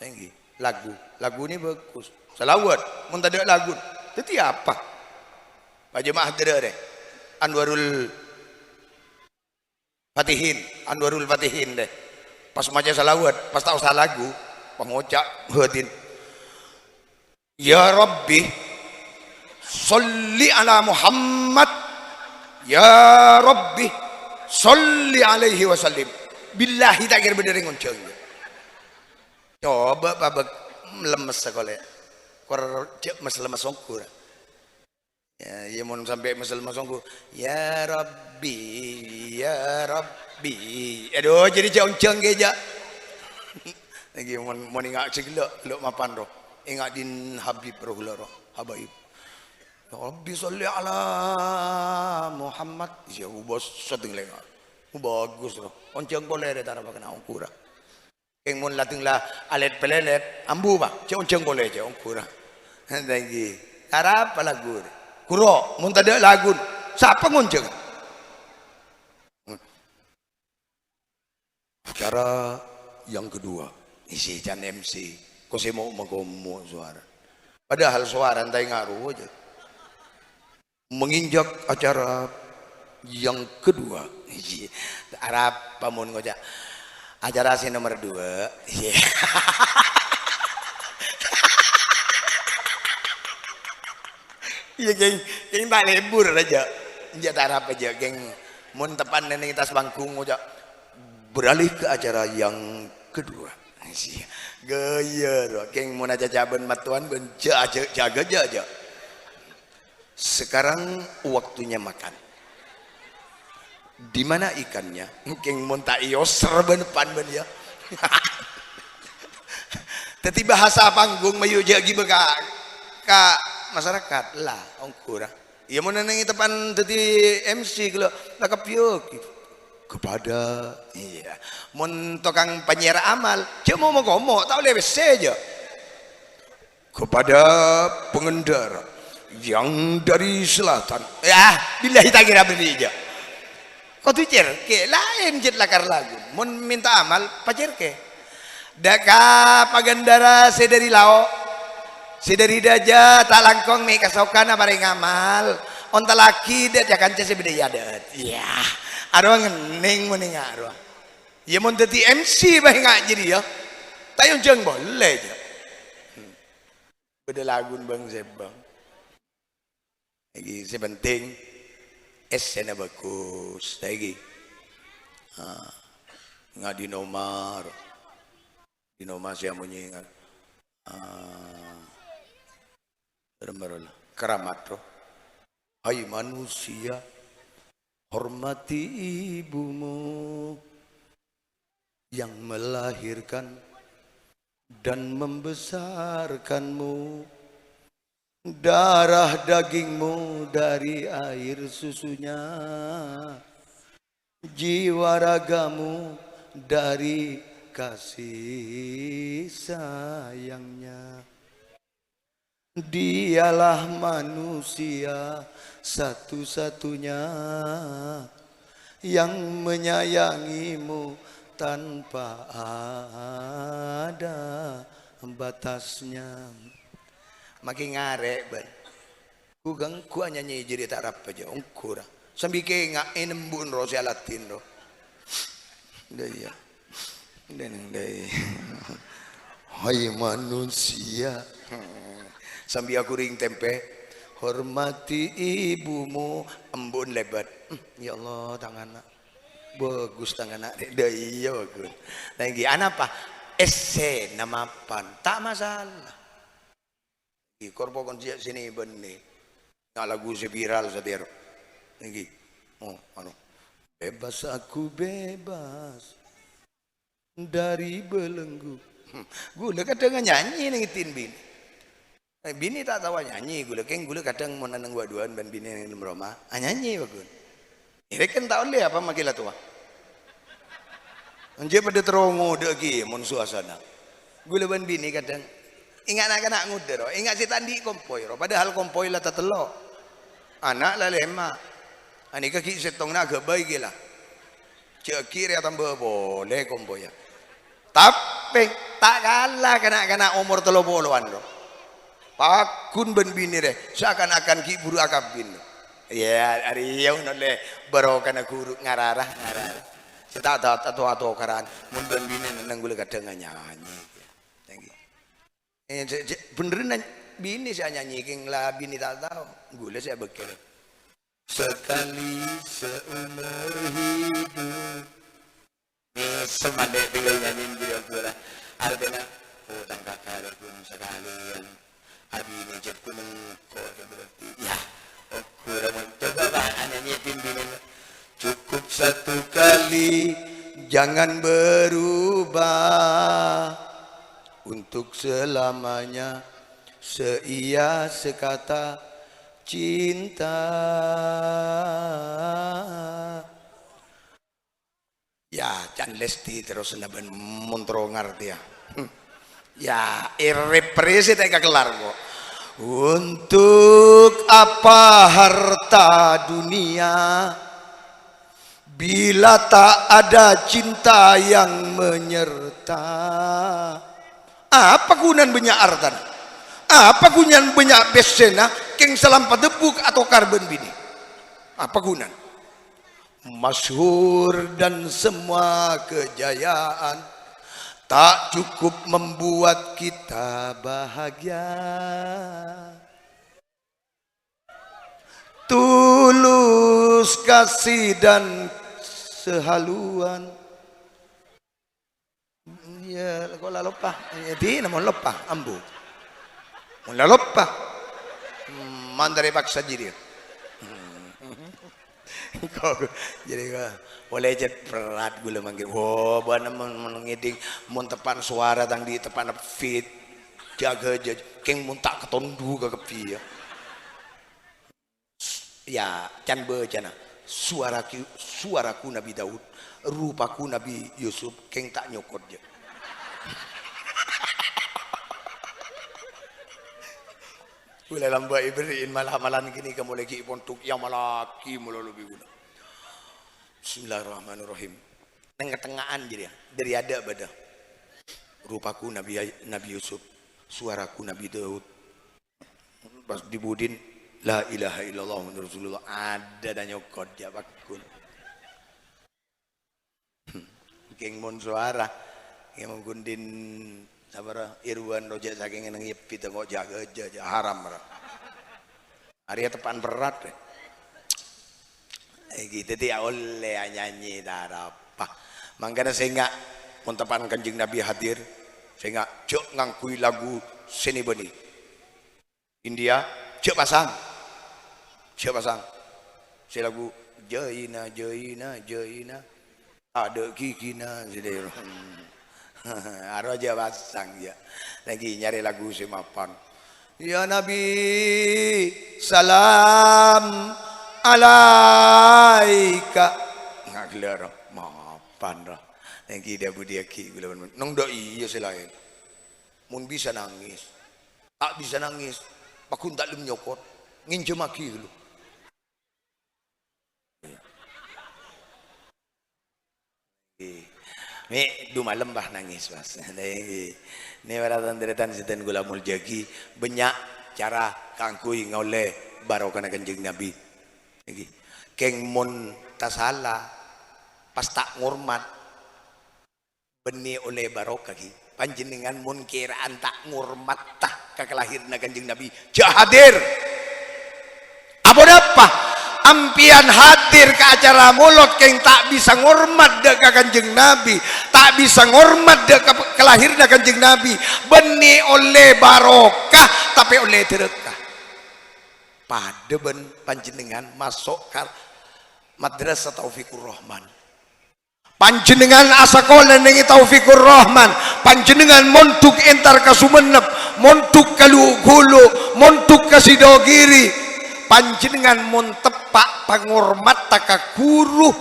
Èngghi, lagu, lagu nè bhâghus. Shalawat, mon tadâ' lagu, dhâddhi apa? Pajâ ma' hadârâ rè. Anwarul Fatihin, Anwarul Fatihin deh. Pas maca shalawat, pas ta' osa lagu, pas ngoca' hadin. Ya Rabbi, sholli ala Muhammad. Ya Rabbi, sholli alaihi wasallim. Billahi ta' kèra bhender ngonjhâng. Coba pabek lemes sakolè. Kor jhâ' mes-lemes ongghu ra. Ya, iyâ, mon sampè' mes-lemes ongghu, "Ya Rabbi, ya Rabbi." Adhu, jârèya jhâ' onjhâng kèya jhâ'. Èngghi mon, mon enga' jhâ' ghellâ', ghellâ' mapan ro. Enga' din Habib ro ghellâ' ro, Habaib. "Ya Rabbi sholli ala Muhammad." Iyâ, bos, sedeng lènga. Bhâghus ro. Onjhâng polè rè tarapa kèna ongghu ra. Kèng mon ladhing la alèt-pèlèlèt, ambu, Pa', jhâ' onjhâng polè, jhâ' ongghu ra. Èngghi. Tarapa lagu rè? Ghuru, mon tadâ' lagu, sapa ngonjhâng? Acara yang kedua, isi can M C, kosè mo' makomo' sowara. Padahal sowara ènta' enga' rowa jhâ'. Menginjak acara yang kedua. Iyâ. Arapa mon ngoca', "Acara sè nomer dua." Iyâ. Iyâ, kèng, kèng ta' lebur ra jhâ'. Jhâ' ta' arapa jhâ', kèng. Mon teppa'an neng attas panggung ngoca', Beralih ke acara yang kedua. Ghâyâ, ro. Kèng mon acaca bân mattowan bân ja-, ja-, jâgâ, ja-, ja. Sekarang waktunya makan. Di mana ikannya? Kèng mon ta' èoser bân pan bân, ya. Dhâddhi bahasa panggung mayu ja' ghibâ ka, ka masyarakat. Lah, ongghu ra. Iyâ, mon neng è teppan dhâddhi M C ghellâ', la kebyâ gitu. Kepada, iyâ. Mon tokang panyaèr amal, ja' momo-komo, ta' ollè pèssè ja'. Kepada pengendara yang dari selatan. Ya, billahi ta' kèra bânnè ja'. Kodhu cèrkè, laèn jhât lakar lagu. Mon mènta amal, pacèrkè. Dâ' ka pagendara sè dâri lao', sè dâri dâjâ ta' langkong mè' kasokan aparèng amal. Ontallaghi dâ' ca-kanca sè bâdâ è adâ'ât. Iyâ, arowa ngennèng mon enga' arowa. Iyâ, mon dhâddhi M C bhâi enga' jârèya, ta' èonjhâng polè, ja'. Hmm. Bâdâ lagun bâng-sèbâng. Iki sè penting, essèna bhâghus. Saiki. Ah, nga' dhin Omar. Dhin Omar sè amonyè nga', ah, bârâmma rowa la. Keramat, ro. Hai manusia, hormati ibumu yang melahirkan dan membesarkanmu. Darah dagingmu dari air susunya, jiwa ragamu dari kasih sayangnya. Dialah manusia satu-satunya yang menyayangimu tanpa ada batasnya. Makè ngarè', bân. Ghu-, ghu anyanyè jârèya ta' arapa, ja', ongghu ra. Sambi kènga'è nembu'en ro sè aladhin ro. Dâ' iyâ. Dâ' neng dâ' iyâ. Hai manusia. Sambi aghâring tempè. Hormati ibumu, embu'en lèbât. Hmm, ya Allah, tang ana'. Bhâghus tang ana'. Dâ' iyâ, bhâghus. Nah, èngghi, anapa? Essèna mapan. Ta' masalah. Èkor pokon jiyâ sènè bânnè. Nga' lagu sè viral satèya ro. Èngghi. Oh, anu. Bebas aku bebas dari belenggu. Hmm. Ghulâ kadhâng anyanyè neng èdin binè. Eh, binè ta' tao anyanyè ghulâ. Kèng ghulâ kadhâng mon neng wâ'-duwâ'ân bân binè neng dâlem roma. Anyanyè, bhâghus. Èrèken ta' ollè apa makè la towa? Enjâ' padâ terro ngodâ'aghi mon suasana. Ghulâ bân binè kadhâng enga' na'-kana' ngodâ ro, enga' sè ta' andi' kompoy ro, padahal kompoy la tatello'. Ana' la lèma'. Anèka ghi' sèttongnga aghâbây ghi la. Jâ' ghi' rèya atamba polè kompoyya. Tapè ta' kala na'-kana' omor tello polowan ro. Paggun bân binè rè, seakan-akan ghi' buru akabin. Iyâ, arèya ollè barokana ghuru ngarara, ngarara. Sè ta', ta', ta' towa-tokaran. Mon bân binè neng ghulâ kadhâng anyanyè. Èngghi. Eh, cè', cè', bhendherrân binè sè anyanyè, kèng la binè ta' tao. Ghulâ sè abâkkèl. Sekali seumur hidup. Semandek tinggal nyanyi di Abdullah. Artinya, oh, tang kakak pun sekalian. Abinè jhât kunèng kok berarti. Ya, ukur amun. Coba, Pak, nyanyi tim binè. Cukup satu kali, jangan berubah. Untuk selamanya, seia sekata cinta. Ya, can Lesti terros na bân mon terro ngartèya. Hmm. Ya, èrèp rèsè ta' èkakellar, kok. Untuk apa harta dunia bila tak ada cinta yang menyerta? Apa ghunana bânnya' artana? Apa ghunana bânnya' pèssèna, kèng salampadhâ bu atokar bân binè? Apa ghunana? Masyhur dan semua kejayaan tak cukup membuat kita bahagia. Tulus kasih dan sehaluan Iyâ, kok la loppa? Iyâ, dina mon loppa, ambu. Mon la loppa. Hmm, mandhâr èpaksa jârèya. Kok, jârèya, polè cè' berrâ' ghulâ mangkèn. Wo, bâ'na mon, mon ngèdhing, mon teppa'na sowara tang dhi' teppa'na fit. Jâgâ, jâ-, kèng mon ta' katondhu ka kabbhi, yâ. Yâ, can bâcana, suwaraki-, suwaraku Nabi Daud, rupaku Nabi Yusuf, kèng ta' nyokot, jâ. Ghulâ lambâ' èberri'in mala-, malan ghânèka molaè ghi' pondhuk, yâ malaghi malolo bi' ghulâ. Bismillahirrahmanirrahim. Neng tengnga'an jârèya, dâri adâ' bâdâ. Rupaku Nabi, Nabi Yusuf, suwaraku Nabi Daud. Pas dibudhin, "La ilaha illallah Muhammadur Rasulullah." Adâ' ta' nyokot, jâ' paggun. Kèng mon sowara, kèng mon ghun dhin, sapa ra, Irwan roja' sakèng neng yeppi tengok jâgâ, jâ-, jâ-, haram ra. Arèya teppa'na berrâ', rè. Èngghi, dhâddhi ya ollè anyanyi tarapa. Mangkana sènga', mon teppa'na Kanjeng Nabi hadir, sènga' jâ' ngangghuy lagu sè nè-bânnè. India, jâ' pasang. Jâ' pasang. Sè lagu, "Jâina, jâina, jâina." Adâ' ghigina, sè dero. Aro jâ' pasang, yâ. Lagi nyarè lagu sè mapan. Ya Nabi, salam alaika. Nggak gelero, mapan, roh. Lagi dia budi aki, gula-, neng dâ' iyâ sè laèn. Mon bisa nangis. Ta' bisa nangis. Paggun ta' lem nyokot. Ngènjhâmaghi ghâllu. Ngghi. Mè' du malem, bâh, nangès, Mas. Ngghi. Nè, para tan-tarètan sè dhân kaulâ moljâ'aghi, bânnya' cara kaangghuy ngaollè barokana Kanjeng Nabi. Ngghi. Kèng mon tasala, pas ta' ngormat, bânnè ollè barokah, ghi. Panjhennengngan mon kèra'an ta' ngormatta ka kalahiranna Kanjeng Nabi, jâ' hadir. Aponapa? Ampèyan hadir ka acara molod kèng ta' bisa ngormat dâ' ka Kanjeng Nabi, ta' bisa ngormat dâ' ka kalahiranna Kanjeng Nabi, bânnè ollè barokah, tapè ollè dârâka. Padâ bân panjhennengngan maso' ka Madrasah Taufikur Rahman. Panjhennengngan asakola neng Taufikur Rahman, panjhennengngan mondhuk entar ka Songennep, mondhuk ka Lu-, Gulu, mondhuk ka Sidogiri, panjhennengngan mon teppa' pangormatta ka ghuru,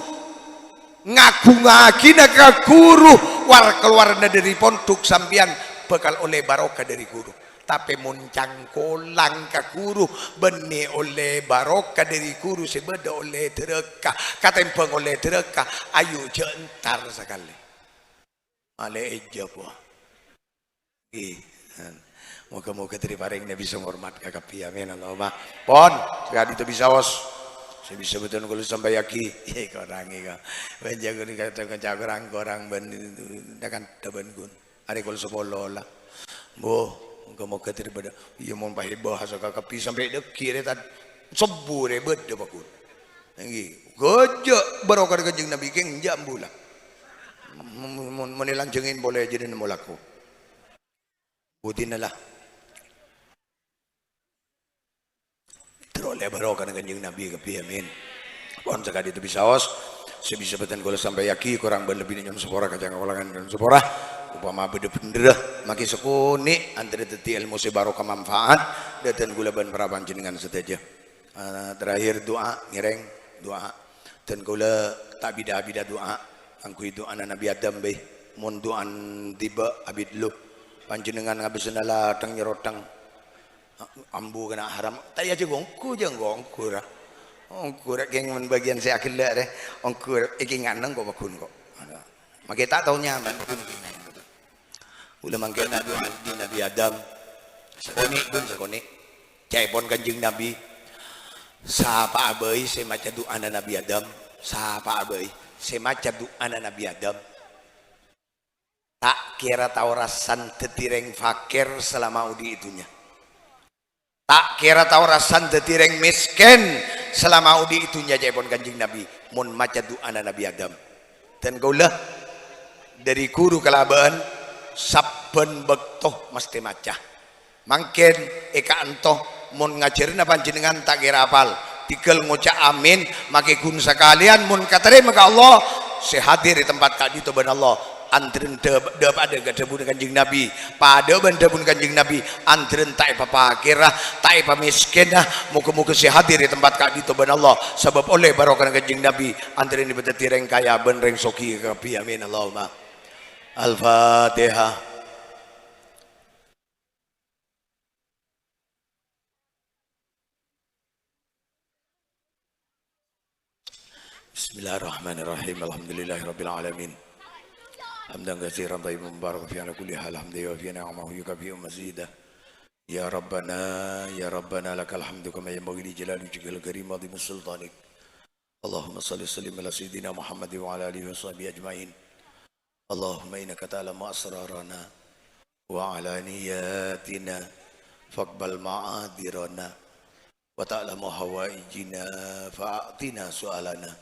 ngagungaghina ka ghuru, war-kalowarra dâri pondhuk sampèyan bhâkal ollè barokah dâri ghuru. Tapè mon cangkolang ka ghuru, bânnè ollè barokah dâri ghuru sè bâdâ ollè dârâka. Katèmbhâng ollè dârâka, ayo jâ' entar sakalè. Malè èjâ, po. Ngghi. Moghâ-moghâ dâri parèngna bisa ngormat ka kabbhi. Amin. Allahumma. Pon, sakadinto bisaos. Sè bisa bhâdhân kaulâ sampaiaghi. Korangè, kok. Bân jâgâ nèka kanca korang-korang bân, kan, bân ghun. Arè kol sapolo la. Mbuh, moghâ-moghâ dâri bâdâ. Iyâ, mon pahèbâ hasaka kabbhi sampè' dâggi' rè, tan. Sobbhu rè bâdâ, paggun. Èngghi. Ghâjâ' barokah Kanjeng Nabi, kèng jâ' mbula. Mon, mon, mon èlanjhângè polè jârèya nemmo lako. Budina la. Terro ollè barokana Kanjeng Nabi kabbhi, amin. Pon sakadinto bisaos, sè bisa bhâdhân kaulâ sampaiaghi, korang bân lebbina nyo'on sapora, kacang kaulâ nyo'on sapora. Upama bâdâ bhendherra, makè sakonè', antarè dhâddhi èlmo sè barokah manfaat, dhâddhiyân kaulâ bân para panjhennengngan sadhâjâ. Eh, terakhir du'a, ngèrèng du'a. Dhân kaulâ ta' bidhâ-bidhâ du'a, kaangghuy du'ana Nabi Adam bhâi. Mon du'an dhibi' abit lu, panjhennengngan ngabâsana la thèng-nyèrothèng. Ambu kèna haram. Ta' iyâ jâ' ongghu, jâ' ongghu ra. Ongghu ra kèng mon bâgiyân sè aghellâ' rè. Ongghu ra, èkèngan engko' paggun ko'. Makè ta' tao nyamana. Kaulâ mangkèn adu'a Nabi Adam. Sakonè', ghun, sakonè'. Ca'èpon Kanjeng Nabi. Sapa'a bhâi sè maca du'ana Nabi Adam. Sapa'a bhâi sè maca du'ana Nabi Adam. Ta' kèra tao rassana dhâddhi rèng fakèr salama odi' è dhunnya. Ta' kèra tao rassana dhâddhi rèng mèskèn salama odi' è dhunnya, ca'èpon Kanjeng Nabi, mon maca du'ana Nabi Adam. Dhân kaulâ, Dhâri ghuru kalabân, sabbhân bâkto mesthè maca. Mangkèn è ka'anto mon ngajhârâna panjhennengngan ta' kèra apal, dhigghâl ngoca' amin, makè ghun sakalèyan mon katarèma ka Allah, sè hadir è tempat ka'dinto bân Allah, andhârân dhâ-, dhâ-, padâ ka dhâbuna Kanjeng Nabi, padâ bân dhâbuna Kanjeng Nabi, andhârân ta' èpapakèra, ta' èpamèskèna, moghâ-moghâ sè hadir è tempat ka'dinto bân Allah, sabâb ollè barokana Kanjeng Nabi, andhârân èpadhâddhi rèng kaya bân rèng sogi kabbhi. Amin. Allahumma. Al-Fatihah. Bismillahirrahmanirrahim. Alhamdulillahirabbil alamin. Hamdan katsiran thayyiban mubarakan fihi ala kulli hal. Hamdan yuwafi ni'amahu wa yukafi'u mazidah. Ya Rabbana, ya Rabbana, lakal hamdu kama yanbaghi li jalali wajhikal karim wa 'azimi sultanik. Allahumma shalli wa sallim ala sayyidina Muhammad wa ala alihi wa sahbihi ajma'in. Allahumma innaka ta'lamu asrarana wa alaniyatina, faqbal ma'adirana, wa ta'lamu hawaijina fa'atina su'alana,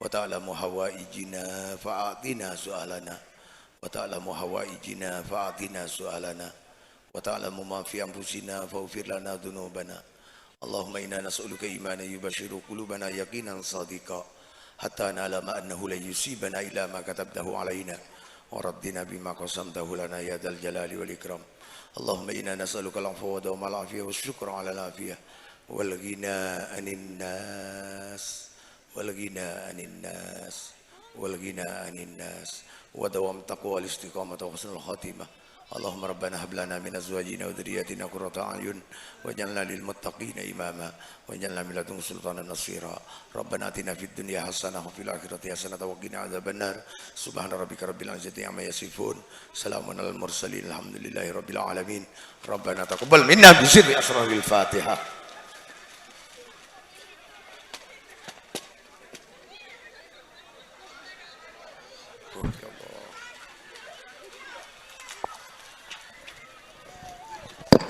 wa ta'lamu hawaijina fa'atina su'alana, wa ta'lamu hawaijina fa'atina su'alana, wa ta'lamu ma fi anfusina faghfir lana dzunubana. Allahumma inna nas'aluka imanan yubasyiru qulubana yaqinan shadiqan, hatta na'lama annahu la yusibana illa ma katabtahu alaina, wa radina bima qasamtahu lana ya dzal jalali wal ikram. Allahumma inna nas'aluka al-'afwa wa dawmal 'afiyah wa syukra 'alal 'afiyah wal ghina 'anin nas. Wal ghina 'anin nas, wal ghina 'anin nas, wa dawam taqwa wal istiqamah wa husnul khatimah. Allahumma rabbana hab lana min azwajina wa dzurriyyatina qurrata a'yun waj'alna lil muttaqina imama waj'alna min ladunka sultanan nasira. Rabbana atina fid dunya hasanah wa fil akhirati hasanah wa qina adzabannar. Subhana rabbika rabbil izzati amma yasifun. Salamun alal mursalin. Alhamdulillahi rabbil alamin. Rabbana taqabbal minna bi sirri asraril Fatihah.